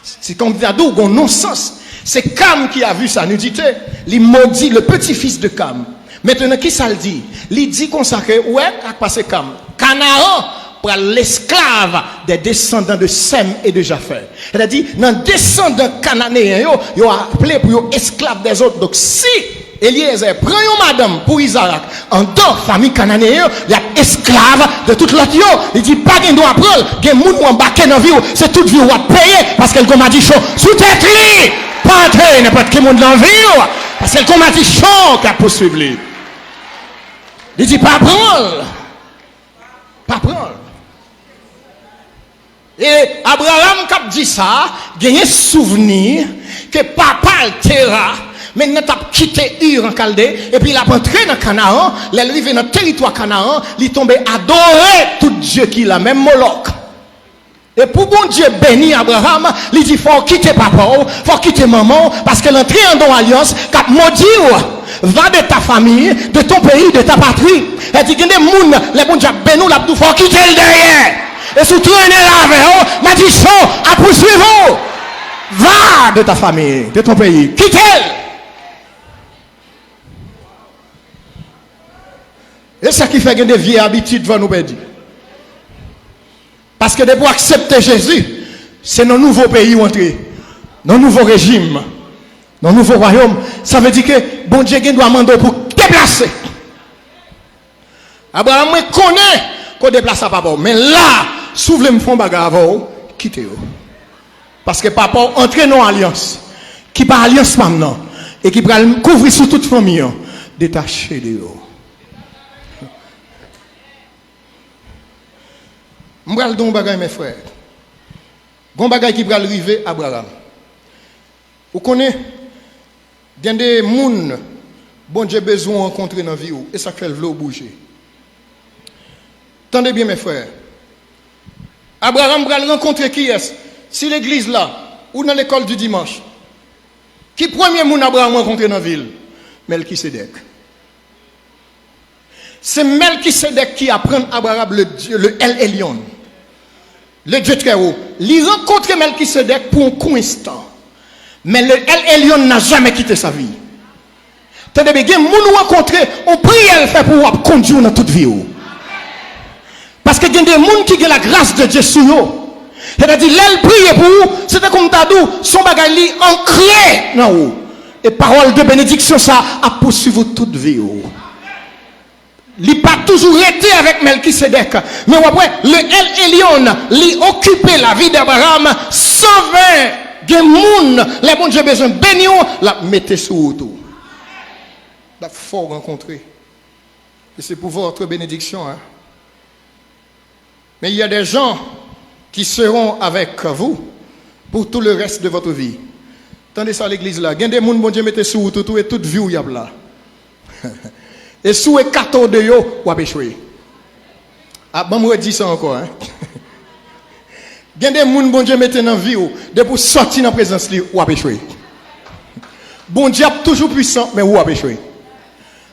Se kòmsi ta di w gon non sans. Se Kam qui a vu sa nudité, li modi le petit-fils de Kam. Mentnan, kisa l di? Li di konsa ke, ou wè, sa k pase Kam. Canaan pral lesklav des descendants de Sem et de Japheth. Sètadi, nan desandan kananeyen yo, yo aple pou yo esklav dèzòt. Donk, si Elyezè pran yon madanm pou Izarak, andan fanmi Kananeyen yo, y ap esklav de tout lòt yo. Li di, pa gen dwa pran l, gen moun ou anbake nan vi w, se tout vi w w ap peye, paske l gon madichon sou tèt li. Pa antre nenpòt ki moun nan vi w, paske l gon madichon k ap pouswiv li. Li di, pa pran l, pa pran l. E Abraram k ap di sa, genyen souvni ke papa l Tera, menm nan t ap kite Ur an Kalde, epi l ap antre nan Kanaran, lè l rive nan teritwa Kanaran, li tonbe adore tout dye ki la, menm Molòk. E pou Bondye beni Abraram, li di, fò w kite papa w, fò w kite manman w, paske l antre andan yon alyans k ap modi w. Va de ta famille, de ton pays, de ta patrie. Sa di, gen de moun, lè Bondye ap beni w, l ap di w, fò w kite l dèyè. E si w trennen l avè w, madichon ap pouswiv ou. Va de ta famille, de ton pays. Kite l. E sa ki fè gen de vye abitid fò nou pèdi. Paske depi w aksepte Jezi, se nan nouvo peyi w antre, nan nouvo rejim, nan nouvo wayòm. Sa vle di ke Bondye gen dwa mande w pou deplase. Abraram, mwen konnen ke w deplase a papa w, men la, si w vle m fè yon bagay avè w, kite yo. Paske papa w antre nan yon alyans ki pa alyans pa m nan, e ki pral kouvri sou tout fanmi an. Detache de yo. M pral di w yon bagay, men frè. Gon bagay ki pral rive Abraram. Ou konnen, gen de moun Bondye bezwen w rankontre nan vi w, e sa k fè l vle w bouje. Tande byen, men frè. Abraram pral rankontre kiyès? Si legliz la, ou nan lekòl di dimanch, ki premye moun Abraram rankontre nan vi l? Mèlkisedèk. Se Mèlkisedèk ki aprann Abraram le Dieu, le El Elyon, le Dieu très haut. Li rankontre Mèlkisedèk pou yon kou enstan. Men le El Elyon n'a jamais quitté sa vie. Tande byen, gen moun ou rankontre, yon priyè l fè pou ou ap kondui w nan tout vi w. Paske gen de moun ki gen lagras de Dye sou yo. Sètadi, lè l priye pou ou, se tankou m ta di w, se yon bagay li ankre nan ou. E pawòl de benediksyon sa ap pouswiv ou tout vi w. Li pa toujou rete avèk Mèlkisedèk, men w ap wè, le El Elyon, li okipe lavi d'Abraham, san ven gen moun, lè Bondye bezwen beni w, l ap mete sou wout ou. L ap fè w rankontre. E se pou votre benediksyon, hein. Mais il y a des gens qui seront avec vous pour tout le reste de votre vie. Tande sa, legliz la. Gen de moun Bondye mete sou wout ou tou e tout vi w y ap la. E si w ekate w de yo, w ap echwe. A, ban m redi sa ankò, hein. Gen de moun Bondye mete nan vi w, depi w sòti nan prezans li, w ap echwe. Bondye ap toujou pwisan, men ou ap echwe.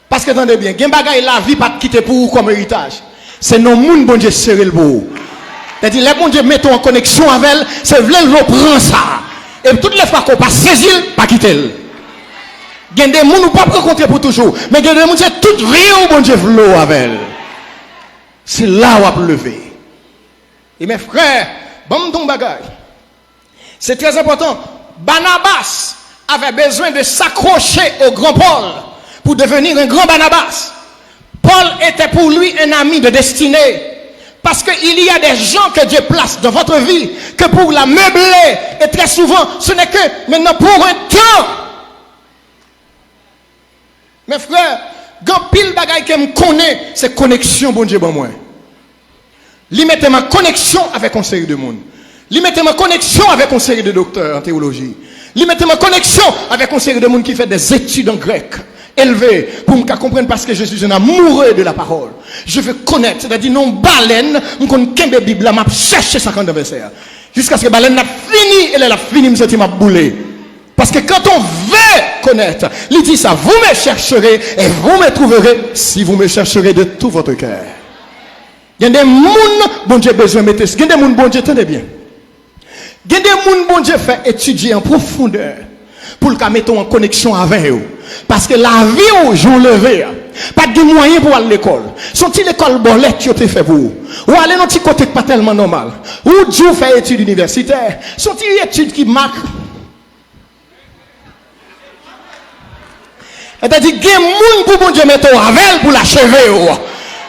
Paske tande byen, gen bagay lavi pa t kite pou ou kòm eritaj. Se nan moun Bondye sere l pou ou. Sètadi, lè Bondye mete w an koneksyon avè l, se vle l vle w pran sa. E tout lè fwa ke w pa sezi l, pa kite l. Gen de moun ou p ap rankontre pou toujou, men gen de moun se tout vi w Bondye vle w avè l. Se la w ap leve. E men frè, ban m di w yon bagay. C'est très important. Barnabas avait besoin de s'accrocher au grand Paul pour devenir un grand Barnabas. Paul était pour lui un ami de destinée. Parce qu'il y a des gens que Dieu place dans votre vie que pour la meubler. Et très souvent, ce n'est que maintenant pour un temps. Men frè, gen anpil bagay ke m konnen, se koneksyon Bondye ban mwen. Li mete m an koneksyon avèk yon seri de moun. Li mete m an koneksyon avèk yon seri de doktè an teyoloji. Li mete m an koneksyon avèk yon seri de moun ki fè des études en grec élevé pou m ka konprann, paske je suis un amoureux de la parole. Je veux connaître, sètadi nan yon balèn, m konn kenbe Bib la, m ap chèche sa k anndan vèsè a. Jiskaske balèn nan ap fini, e lè l ap fini, m santi m ap boule. Parce que quand on veut connaître, li di sa, vous me chercherez et vous me trouverez si vous me chercherez de tout votre cœur. Gen de moun Bondye bezwen mete, gen de moun Bondye, tande byen. Gen de moun Bondye fè etidye an pwofondè pou l ka mete w an koneksyon avè yo. Paske lavi w, jan w leve a, pa t gen mwayen pou w al lekòl. Se yon ti lekòl bòlèt yo te fè pou ou. Ou ale nan ti kote k pa tèlman nòmal. Ou di w fè etid inivèsitè, se yon ti etid ki mak. Sètadi, gen moun pou Bondye mete w avè l pou l acheve w.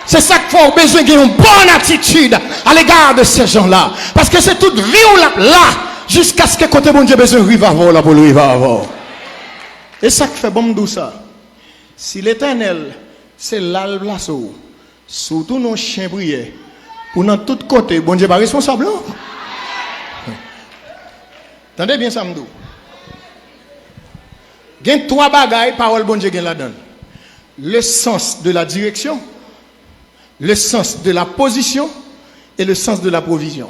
Se sa k fè w bezwen gen yon bòn atitid à l'égard de ces gens-là. Paske se tout vi w l ap la jiskaske kote Bondye bezwen rive avè w la pou l rive avè w. E sa k fè, ban m di w sa, si Letènèl se la l plase w, si w tounen yon chen priyè, ou nan tout kote, Bondye pa responsab non. Tande byen sa m di w. Gen twa bagay pawòl Bondye gen ladan l. Le sens de la direction, le sens de la position et le sens de la provision.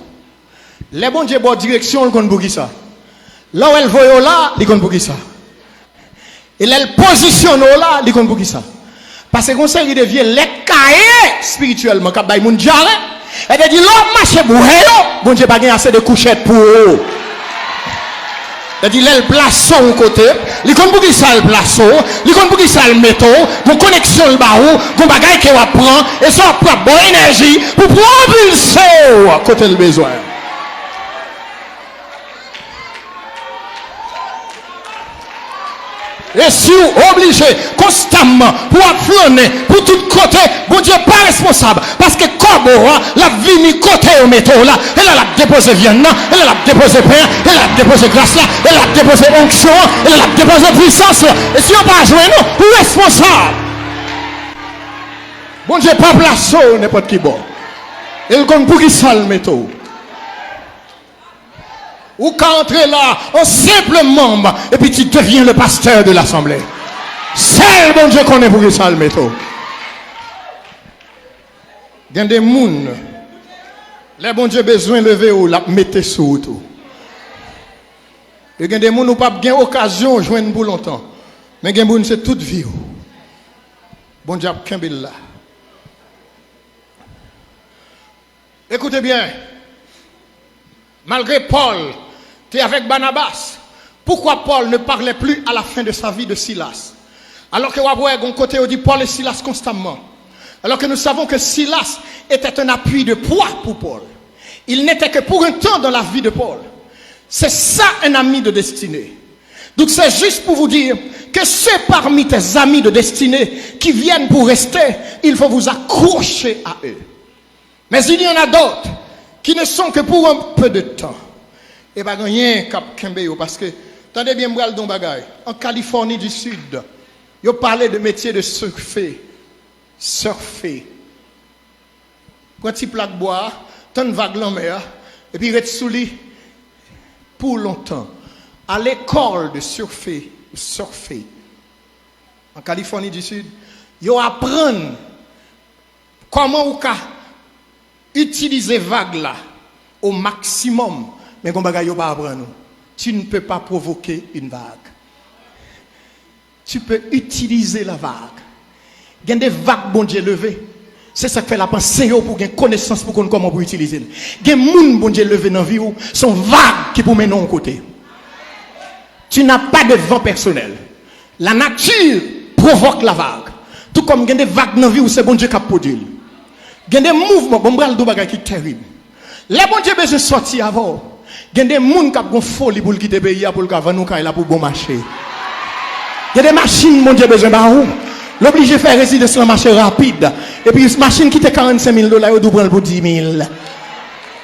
Lè Bondye ba w direksyon, l konn poukisa. Lè w wè l voye w la, li konn poukisa. E lè l pozisyone w la, li konn poukisa. Paske gon seri de vye lèt kaye espirityèlman k ap bay moun dyare. Sètadi, lè w ap mache boure yo, Bondye pa gen ase de kouchèt pou ou. Sètadi, lè l plase w yon kote, li konn poukisa l plase w, li konn poukisa l mete w, gon koneksyon l ba ou, gon bagay ke w ap pran, e sa w ap pran ap ba w enèji pou pwopilse w kote l bezwen. E si w oblije konstamman pou w ap flannen pou tout kote, Bondye pa responsab, paske kòbo a, l ap vini kote yo mete w la, e la l ap depoze vyann nan, e la l ap depoze pen an, e la l ap depoze gras la, e la l ap depoze onksyon an, e la l ap depoze pwisans lan. E si yo pa jwenn ou, ou responsab. Bondye pa plase w nenpòt ki bò. E l konn poukisa l mete w. Ou ka antre la an senp manm, epi tu deviens le pasteur de l'assemblée. Sèl Bondye konnen poukisa l mete w. Gen de moun, lè Bondye bezwen leve w, l ap mete sou wout ou. E gen de moun ou p ap gen okazyon jwenn pou lontan. Men gen moun se tout vi w. Bondye ap kenbe l la. Écoutez bien. Malgré Paul était avec Barnabas, pourquoi Paul ne parlait plus à la fin de sa vie de Silas? Alors que w ap wè gon kote yo di Paul et Silas constamment. Alors que nous savons que Silas était un appui de poids pour Paul. Il n'était que pour un temps dans la vie de Paul. C'est ça un ami de destinée. Donc c'est juste pour vous dire que ceux parmi tes amis de destinée qui viennent pour rester, il faut vous accrocher à eux. Mais il y en a d'autres qui ne sont que pour un peu de temps. E pa gen anyen k ap kenbe yo, paske, tande byen, m pral di w yon bagay. An Kalifòni di Sid, yo pale de metye de sèfe. Sèfe. Pran ti plak bwa a, tann vag lanmè a, epi ret sou li pou lontan. À l'école de surfer, surfer. An Kalifòni di Sid, yo aprann kòman ou ka itilize vag la au maximum, men gon bagay yo pa aprann ou. Tu ne peux pas provoquer une vague. Tu peux utiliser la vague. Gen de vag Bondye leve. Se sa k fè l ap anseye w pou w gen konesans pou w konn kòman pou w itilize l. Gen moun Bondye leve nan vi w, se yon vag ki pou mennen w yon kote. Tu n'as pas de vent personnel. La nature provoque la vague. Tou kòm gen de vag nan vi w, se Bondye k ap pwodui l. Gen de mouvman, bon, m pral di w bagay ki terib. Lè Bondye bezwen sòti avè w, gen de moun k ap gon foli pou l kite peyi a, pou l ka vann ou kay la pou bon mache. Gen de machin Bondye bezwen ba ou. L oblije fè rezidans lan mache rapid. Epi machin ki te karannsenk mil dola, yo di w pran l pou dis mil.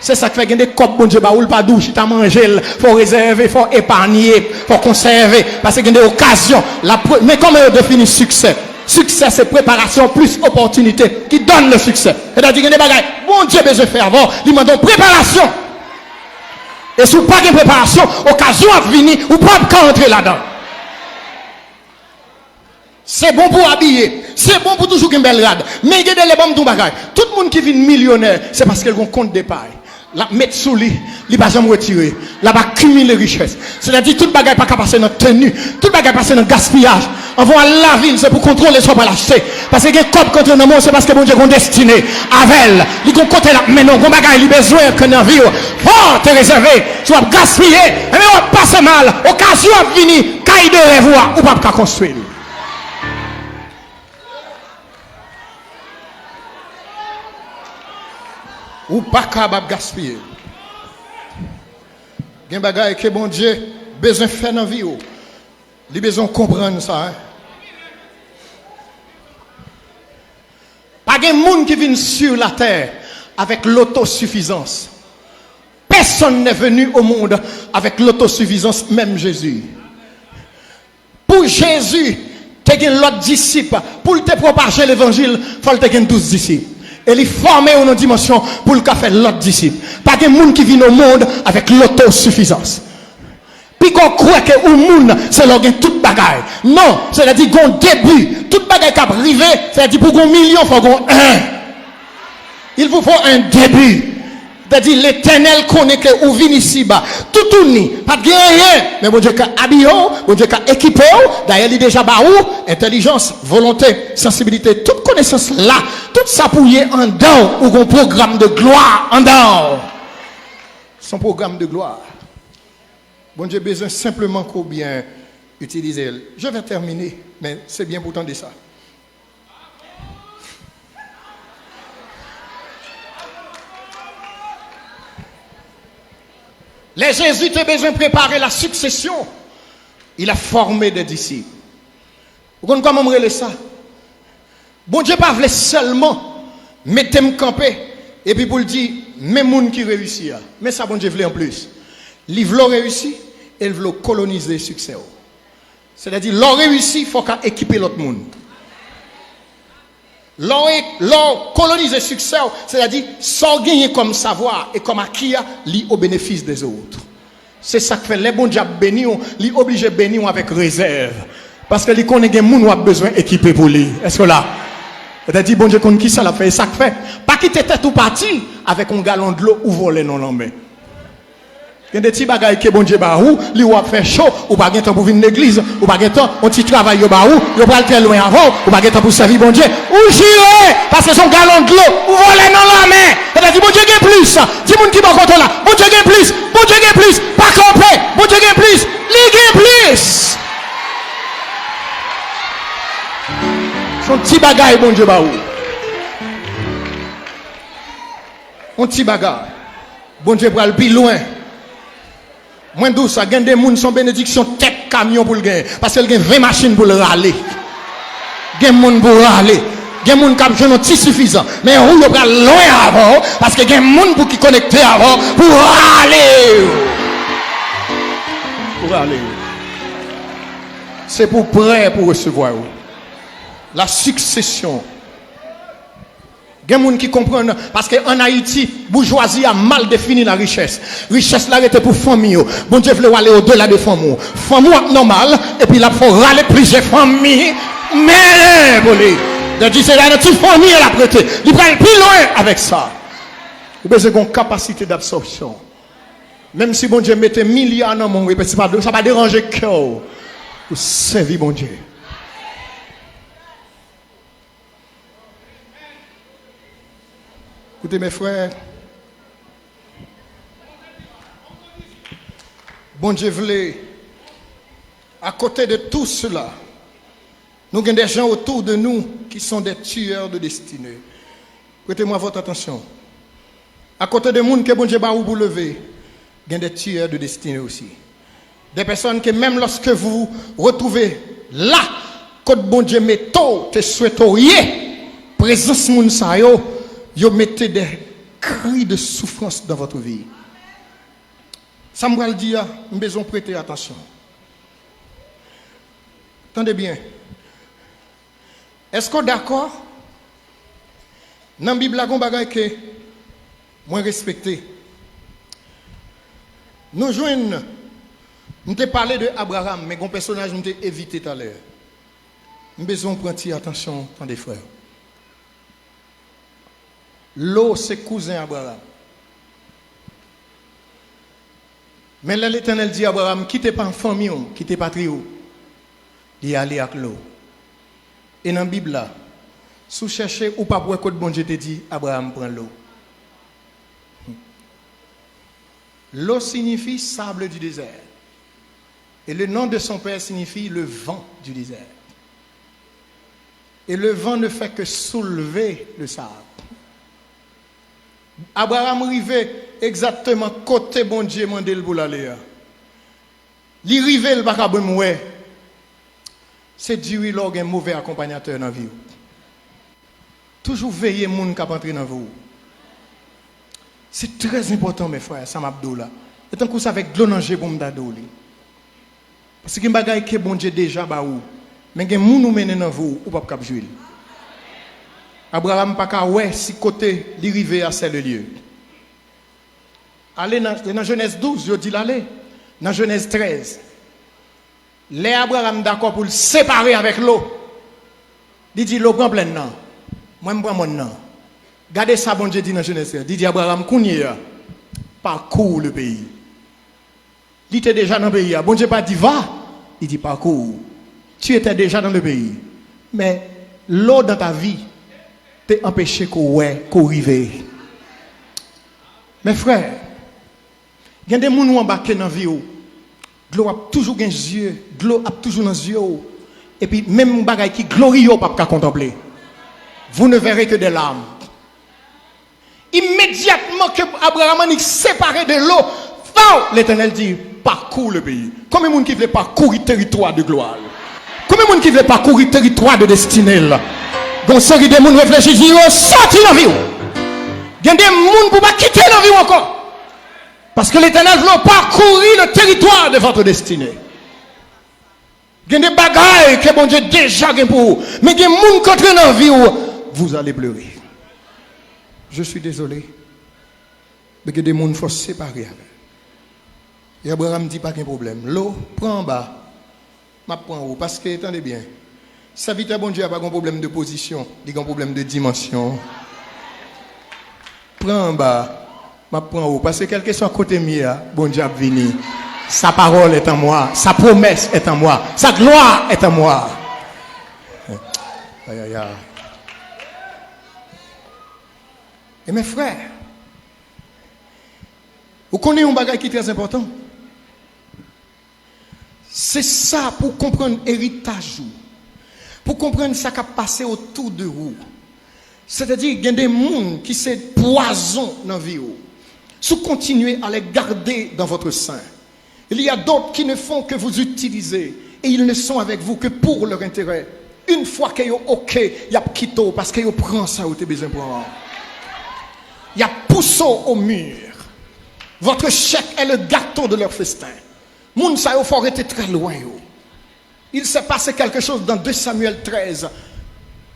Se sa k fè gen de kòb Bondye ba ou, l pa di w chita manje l, fò w rezève, fò w epanye, fò w konsève. Paske gen de okazyon, l ap pre-, men kòman yo defini siksè? Siksè se preparasyon plis opòtinite qui donne le succès. Sètadi gen de bagay Bondye bezwen fè avè w, li mande w preparasyon. E si w pa gen preparasyon, okazyon ap vini, ou p ap ka antre ladan. Se bon pou w abiye, se bon pou toujou gen bèl rad. Men gen de lè, ban m di w bagay, tout moun ki vin milyonè, se paske l gon kont depay. L ap met sou li, li pa janm retire. L ap akimile richès. Sètadi tout bagay pa ka pase nan teni, tout bagay pase nan gaspiyaj. Anvan w al lavil, se pou kontwole sa w pral achte. Paske gen kòb k antre nan men w, se paske Bondye gon destine avè l. Li gon kote l ap mennen w, gon bagay li bezwen ke nan vi w. Fò w te rezève, si w ap gaspiye, enben w ap pase mal. Okazyon ap vini, kay de rèv ou a, ou p ap ka konstwi l. Ou pa kab ap gaspiye. Gen bagay ke Bondye bezwen fè nan vi w. Li bezwen w konprann sa, en. Gen moun ki vin sur la terre avec l'autosufisance. Personne n'est venu au monde avec l'autosufisance, menm Jezi. Pou Jezi te gen lòt disip, pou l te pwopaje levanjil, fò l te gen douz disip. E li fòme yo nan dimansyon pou l ka fè lòt disip. Pa gen moun ki vin o mond avèk lotosifizans. Piga w kwè ke ou moun, se lè w gen tout bagay. Non, sètadi gen yon debi. Tout bagay k ap rive, sètadi pou gen yon milyon, fò gen yon en. Il vous faut un début. Sètadi, Letènèl konnen ke ou vin isiba toutouni, pa t gen anyen, men Bondye ka abiye w, Bondye ka ekipe w. Dayè, li deja ba ou entèlijans, volonte, sansibilite, tout konesans la, tout sa pou w ye anndan w, ou gen yon pwogram de glwa anndan w. Se yon pwogram de glwa. Bondye bezwen senpleman ke w byen itilize l. Je vais terminer, men se byen pou w tande sa. Lè Jezi te bezwen prepare la succession, il a formé des disciples. Ou konn kòman m rele sa? Bondye pa vle sèlman mete m kanpe epi pou l di, men moun ki reyisi a. Men sa Bondye vle anplis. Li vle w reyisi e l vle w kolonize siksè w. Sètadi, lè w reyisi, fò w ka ekipe lòt moun. Lè w e-, lè w kolonize siksè w, sètadi, sa w genyen kòm savwa e kòm aki a, li o benefis dèzòt. Se sa k fè, lè Bondye ap beni w, li oblije beni w avèk rezèv. Paske li konnen gen moun w ap bezwen ekipe pou li. Èske w la? Sètadi, Bondye konn kisa l ap fè. E sa k fè, pa kite tèt ou pati avèk yon galon dlo ou vòlè nan lanmè. Gen de ti bagay ke Bondye ba ou, li wè w ap fè cho, ou pa gen tan pou vin legliz, ou pa gen tan, yon ti travay yo ba ou, yo pral trè lwen avè w, ou pa gen tan pou sèvi Bondye. Ou jire, paske se yon galon dlo ou vòlè nan lanmè. Sètadi, Bondye gen plis. Di moun ki bò kote w la, Bondye gen plis, Bondye gen plis, pa kanpe, Bondye gen plis, li gen plis. Se yon ti bagay Bondye ba ou. Yon ti bagay. Bondye pral pi lwen. Mwen di w sa, gen de moun se yon benediksyon tèt kamyon pou l genyen, paske l gen ven machin pou l rale. Gen moun pou rale. Gen moun k ap jwenn yon ti sifizan. Men ou, yo pral lwen avè w, paske gen moun pou ki konekte avè w pou rale yo. Pou rale yo. Se pou w prè pou resevwa yo. La succession. Gen moun ki konprann, paske ann Ayiti, boujwazi a mal defini la richès. Richès la rete pou fanmi yo. Bondye vle w ale odela de fanmi w. Fanmi w ap nòmal, epi l ap fè w rale plizyè fanmi, men pou li. Dèdi se la nan ti fanmi l ap rete. Li pral pi lwen avèk sa. Ou bezwen gen yon kapasite dabsòpsyon. Menm si Bondye mete milya nan men w, epi se pa, sa pa deranje kè w pou sèvi Bondye. Koute, mes frères, Bondye vle, à côté de tout cela, nou gen des gens autour de nous qui sont des tueurs de destinée. Prêtez-moi votre attention. Akote de moun ke Bondye ba ou pou leve, gen de tueurs de destinée aussi. Des personnes que même lorsque vous vous retrouvez là, kot Bondye mete w, te swete w ye, prezans moun sa yo, yo mete des cris de souffrance dans votre vie. Sa m pral di a, m bezwen w prete atansyon. Tande byen. Èske w dakò? Nan Bib la, gen yon bagay ke mwen respekte. Nou jwenn, m te pale de Abraram, men gen yon pèsonaj m te evite talè. M bezwen w pran ti atansyon, tande, frè. Lo se kouzen Abraram. Men lè Letènèl di Abraram, "Kite pa fanmi w, kite patri w," li ale ak Lo. E nan Bib la, si w chèche, ou p ap wè kot Bondye te di Abraram pran Lo. Lo siyifi sable du désert. Et le nom de son père signifie le vent du désert. Et le vent ne fait que soulever le sable. Abraram rive egzakteman kote Bondye mande l pou l ale a. Li rive, l pa ka menm wè. Se di wi lè w gen move akonpanyatè nan vi w. Toujou veye moun k ap antre nan vi w. Se trè enpòtan, mes frères, sa m ap di w la. E tankou se avèk dlo nan je pou m ta di w li. Paske gen bagay ke Bondye deja ba ou, men gen moun ou mennen nan vi w, ou p ap kab jwi l. Abraram pa ka wè si kote li rive a, c'est le lieu. Ale nan, nan Jenèz douz, yo di l ale. Nan Jenèz trèz, lè Abraram dakò pou l separe avèk Lo, li di Lo, pran plèn nan, mwen m pran mòn nan. Gade sa Bondye di nan Jenèz trèz. Li di Abraram, kounye a, parcours le pays. Li te deja nan peyi a. Bondye pa di va, li di parcours. Tu étais déjà dans le pays. Men Lo dans ta vie te anpeche ke w wè, ke w rive. Mes frères, gen de moun ou anbake nan vi w, dlo ap toujou gen zye, dlo ap toujou nan zye w, epi menm bagay ki gloriye w p ap ka kontanple. Vous ne verrez que des larmes. Imedyatman ke Abraram annik separe de Lo, faw, Letènèl di, parcours le pays. Konbyen moun ki vle pakouri teritwa de glwa l? Konbyen moun ki vle pakouri teritwa de destine l? Gon seri de moun reflechi, di yo soti nan vi w. Gen de moun pou pa kite nan vi w ankò. Paske Letènèl vle w pakouri le territoire de votre destinée. Gen de bagay ke Bondye deja gen pou ou, men gen moun k antre nan vi w, vous allez pleurer. Je suis désolé. Men gen de moun fò separe avè. E Abraram di pa gen pwoblèm. Lo, pran anba. M ap pran ou. Paske, tande byen, sèvitè Bondye a pa gen pwoblèm de pozisyon, li gen pwoblèm de dimansyon. Pran anba, m ap pran ou. Paske kèlkeswa kote m ye a, Bondye ap vini. Sa parole est en moi, sa promesse est en moi, sa gloire est en moi. Ay, ay, ay. E mes frères, ou konnen yon bagay ki trè enpòtan. Se sa pou w konprann eritaj ou, pou w konprann sa k ap pase otou de ou. Sètadi, gen de moun ki se pwazon nan vi w. Si w kontinye à les garder dans votre sein, il y a d'autres qui ne font que vous utiliser et ils ne sont avec vous que pour leur intérêt. Une fois ke yo oke, y ap kite w paske yo pran sa yo te bezwen pran an. Y ap pouse w au mur. Votre chèque est le gâteau de leur festin. Moun sa yo fò rete trè lwen yo. Il s'est passé quelque chose dans deux Samuel treize,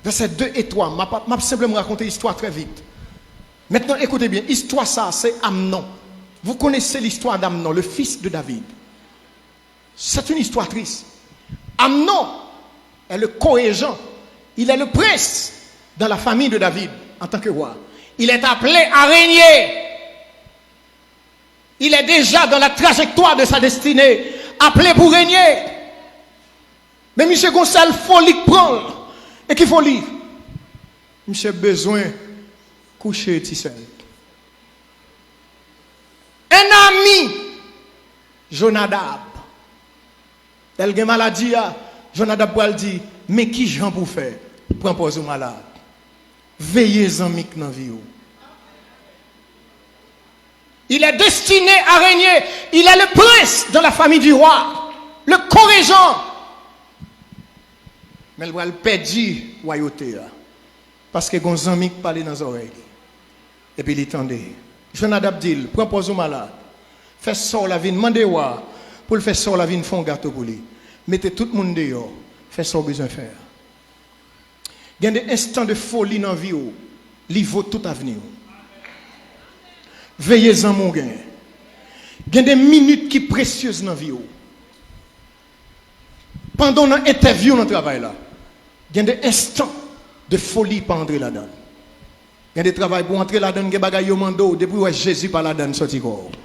versets deux et trois. M ap, m ap senpleman rakonte istwa trè vit. Maintenant, écoutez bien, istwa sa se Amnon. Vous connaissez l'histoire d'Amnon, le fils de David. C'est une histoire triste. Amnon est le co-régent, il est le prince dans la famille de David en tant que roi. Il est appelé à régner. Il est déjà dans la trajectoire de sa destinée, appelé pour régner. Men misye gon sèl foli k pran l. E ki foli? Misye bezwen kouche ti sè l. Un ami, Jonadab. Lè l gen maladi a, Jonadab pral di, men ki jan pou w fè? Pran pòz ou malad. Veye zanmi k nan vi w. Il est destiné à régner. Il est le prince dans la famille du roi. Le co-régent. Men l pral pèdi wayote a. Paske gon zanmi k pale nan zòrèy li. Epi li tande. Jonadab di l, pran pòz ou malad. Fè sè w la vin, mande wa pou l fè sè w la vin fè yon gato pou li. Mete tout moun deyò. Fè sa w bezwen fè a. Gen de enstan de foli nan vi w, li vo tout avni w. Veye zanmi w genyen. Gen de minit ki presyez nan vi w. Pandan w nan entèvyou nan travay la, gen de enstan de foli pa antre ladan l. Gen de travay pou w antre ladan l, gen bagay yo mande w, depi w wè Jezi pa ladan l, sòti kò w.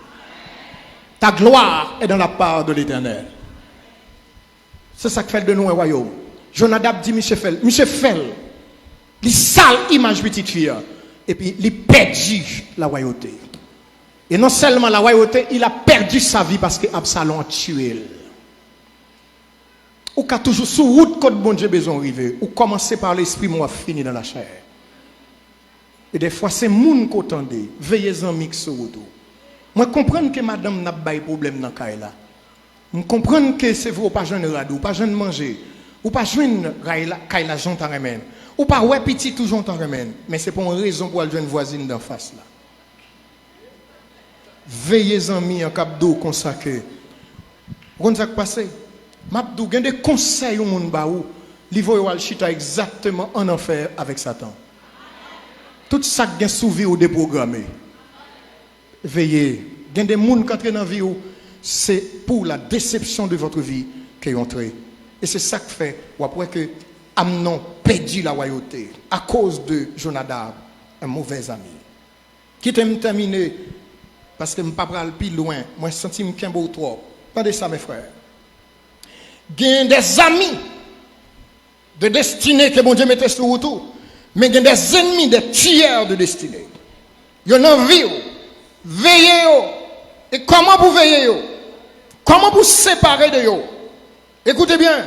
Ta gloire est dans la part de l'Éternel. Se sa k fè l de nou wè wayòm. Jonadab di misye fè l. Misye fè l. Li sal imaj pitit fi a. Epi li pèdi lawayote. E non sèlman lawayote, il a perdu sa vie paske Absalon tiye l. Ou ka toujou sou wout kot Bondye bezwen w rive. Ou kòmanse pa lespri, men w ap fini nan lachè. E dèfwa se moun ke w tande, veye zanmi k sou wout ou. Mwen konprann ke madanm nan ap bay pwoblèm nan kay la. M konprann ke se vre w pa jwenn rad, ou pa jwenn manje, ou pa jwenn kay la, kay la jan w ta renmen. Ou pa wè pitit ou jan w ta renmen l, men se pa yon rezon pou w al jwenn vwazin d anfas la. Veye zanmi an k ap di w konsa ke, ou konn sa k pase? M ap di w, gen de konsèy yon moun ba ou, li voye w al chita egzakteman ann anfè avèk Satan. Tout sa k gen sou vi w depwograme. Veye, gen de moun k antre nan vi w, se pour la déception de votre vie ke yo antre. E se sa k fè w ap wè ke Amnon pèdi lawayote akoz de Jonadab, un mauvais ami. Kite m tèmine, paske m pa pral pi lwen, mwen santi m kenbe w twòp. Tande sa, mes frères. Gen de zami de destine ke Bondye mete sou wout ou, men gen de ennmi, de tiyè de destine. Yo nan vi w. Veye yo. E kòman pou veye yo? Kòman pou separe de yo? Ekoute byen,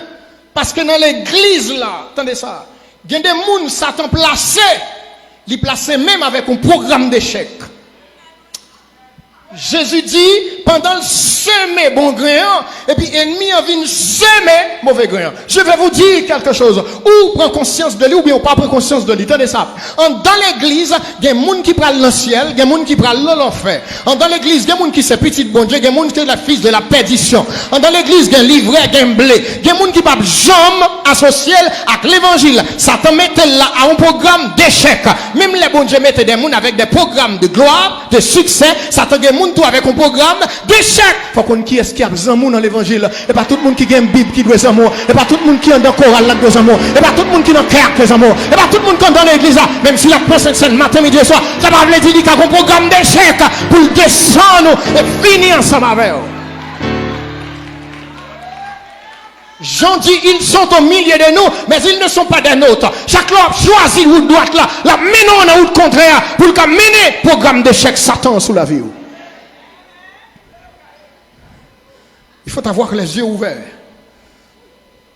paske nan legliz la, tande sa, gen de moun Satan plase, li plase menm avèk yon pwogram dechèk. Jezi di, pandan l seme bon gren an, epi ennmi an vin seme move gren an. Je vais vous dire quelque chose. Ou pran konsyans de li, oubyen ou pa pran konsyans de li. Tande sa. Andan legliz, gen moun ki pral nan syèl, gen moun ki pral nan lanfè. Andan legliz, gen moun ki se pitit Bondye, gen moun ki se la fis de la pèdisyon. Andan legliz, gen livrè, gen ble. Gen moun ki p ap janm asosye l ak levanjil. Satan mete l la a yon pwogram dechèk. Menm lè Bondye mete de moun avèk de pwogram de glwa, de siksè, Satan gen moun tou avèk yon pwogram dechèk. Fò w konn kiyès ki ap zanmi w nan levanjil. E pa tout moun ki gen Bib ki dwe zanmi w. E pa tout moun ki andan koral la k dwe zanmi w. E pa tout moun ki nan kè a k dwe zanmi w. E pa tout moun ki andan legliz la, menm si l ap pran Sentsèn maten, midi e swa, sa pa vle di li ka gon pwogram dechèk pou l desann ou e fini ansanm avè w. Jean dit, ils sont au milieu de nous, mais ils ne sont pas des nôtres. Chak lè w ap chwazi wout dwat la, l ap mennen w nan wout kontrè a pou l ka mennen pwogram dechèk Satan sou lavi w. Il faut avoir les yeux ouverts.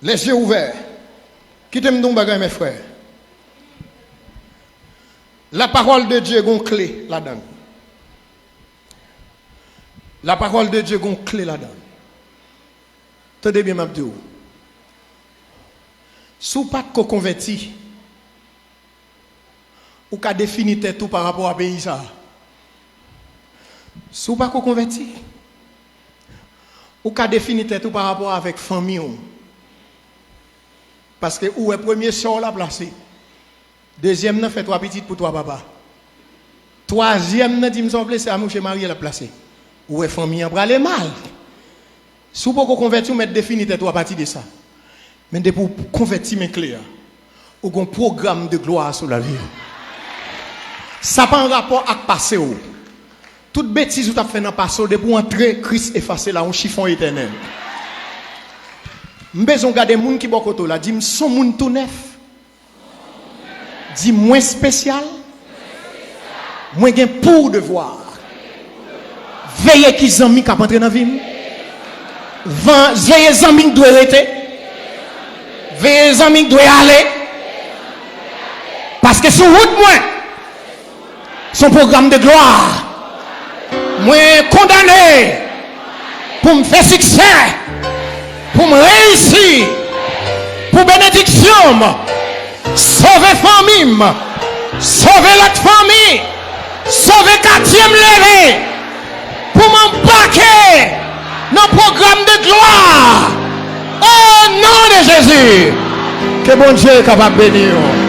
Les yeux ouverts. Kite m di w yon bagay, mes frères. La parole de Dieu gon kle ladan l. La parole de Dieu gon kle ladan l. Tande byen, m ap di w. Si w pa t ko konvèti, ou ka defini tèt ou pa rapò a peyi sa a. Si w pa ko konvèti, ou ka defini tèt ou pa rapò avèk fanmi w. Paske ou wè premye sè w la plase. Dezyèm nan fè twa pitit pou twa papa. Twazyèm nan di m sa w vle, se a mouche marye l ap plase. Ou wè fanmi an prale mal. Si w poko konvèti, ou mèt defini tèt ou apati de sa. Men depi w konvèti, men kle a. Ou gon pwogram de glwa sou lavi w. Sa pa an rapò ak pase w. Tout betiz ou t ap fè nan pase w, depi w antre, Kris efase l a yon chifon etènèl. M bezwen w gade moun ki bò kote w la, di m, s on moun tou nèf. Di, mwen espesyal. Mwen gen pou devwa. Veye ki zanmi k ap antre nan vi m. Van, veye zanmi k dwe rete. Veye zanmi k dwe ale. Paske sou wout mwen, s on pwogram de glwa. Mwen kondane pou m fè siksè, pou m reyisi, pou benediksyon m. Sove fanmi m, sove lòt fanmi, sove katye m leve, pou m anbake nan pwogram de glwa. O non de Jezi, ke Bondye kapab beni w.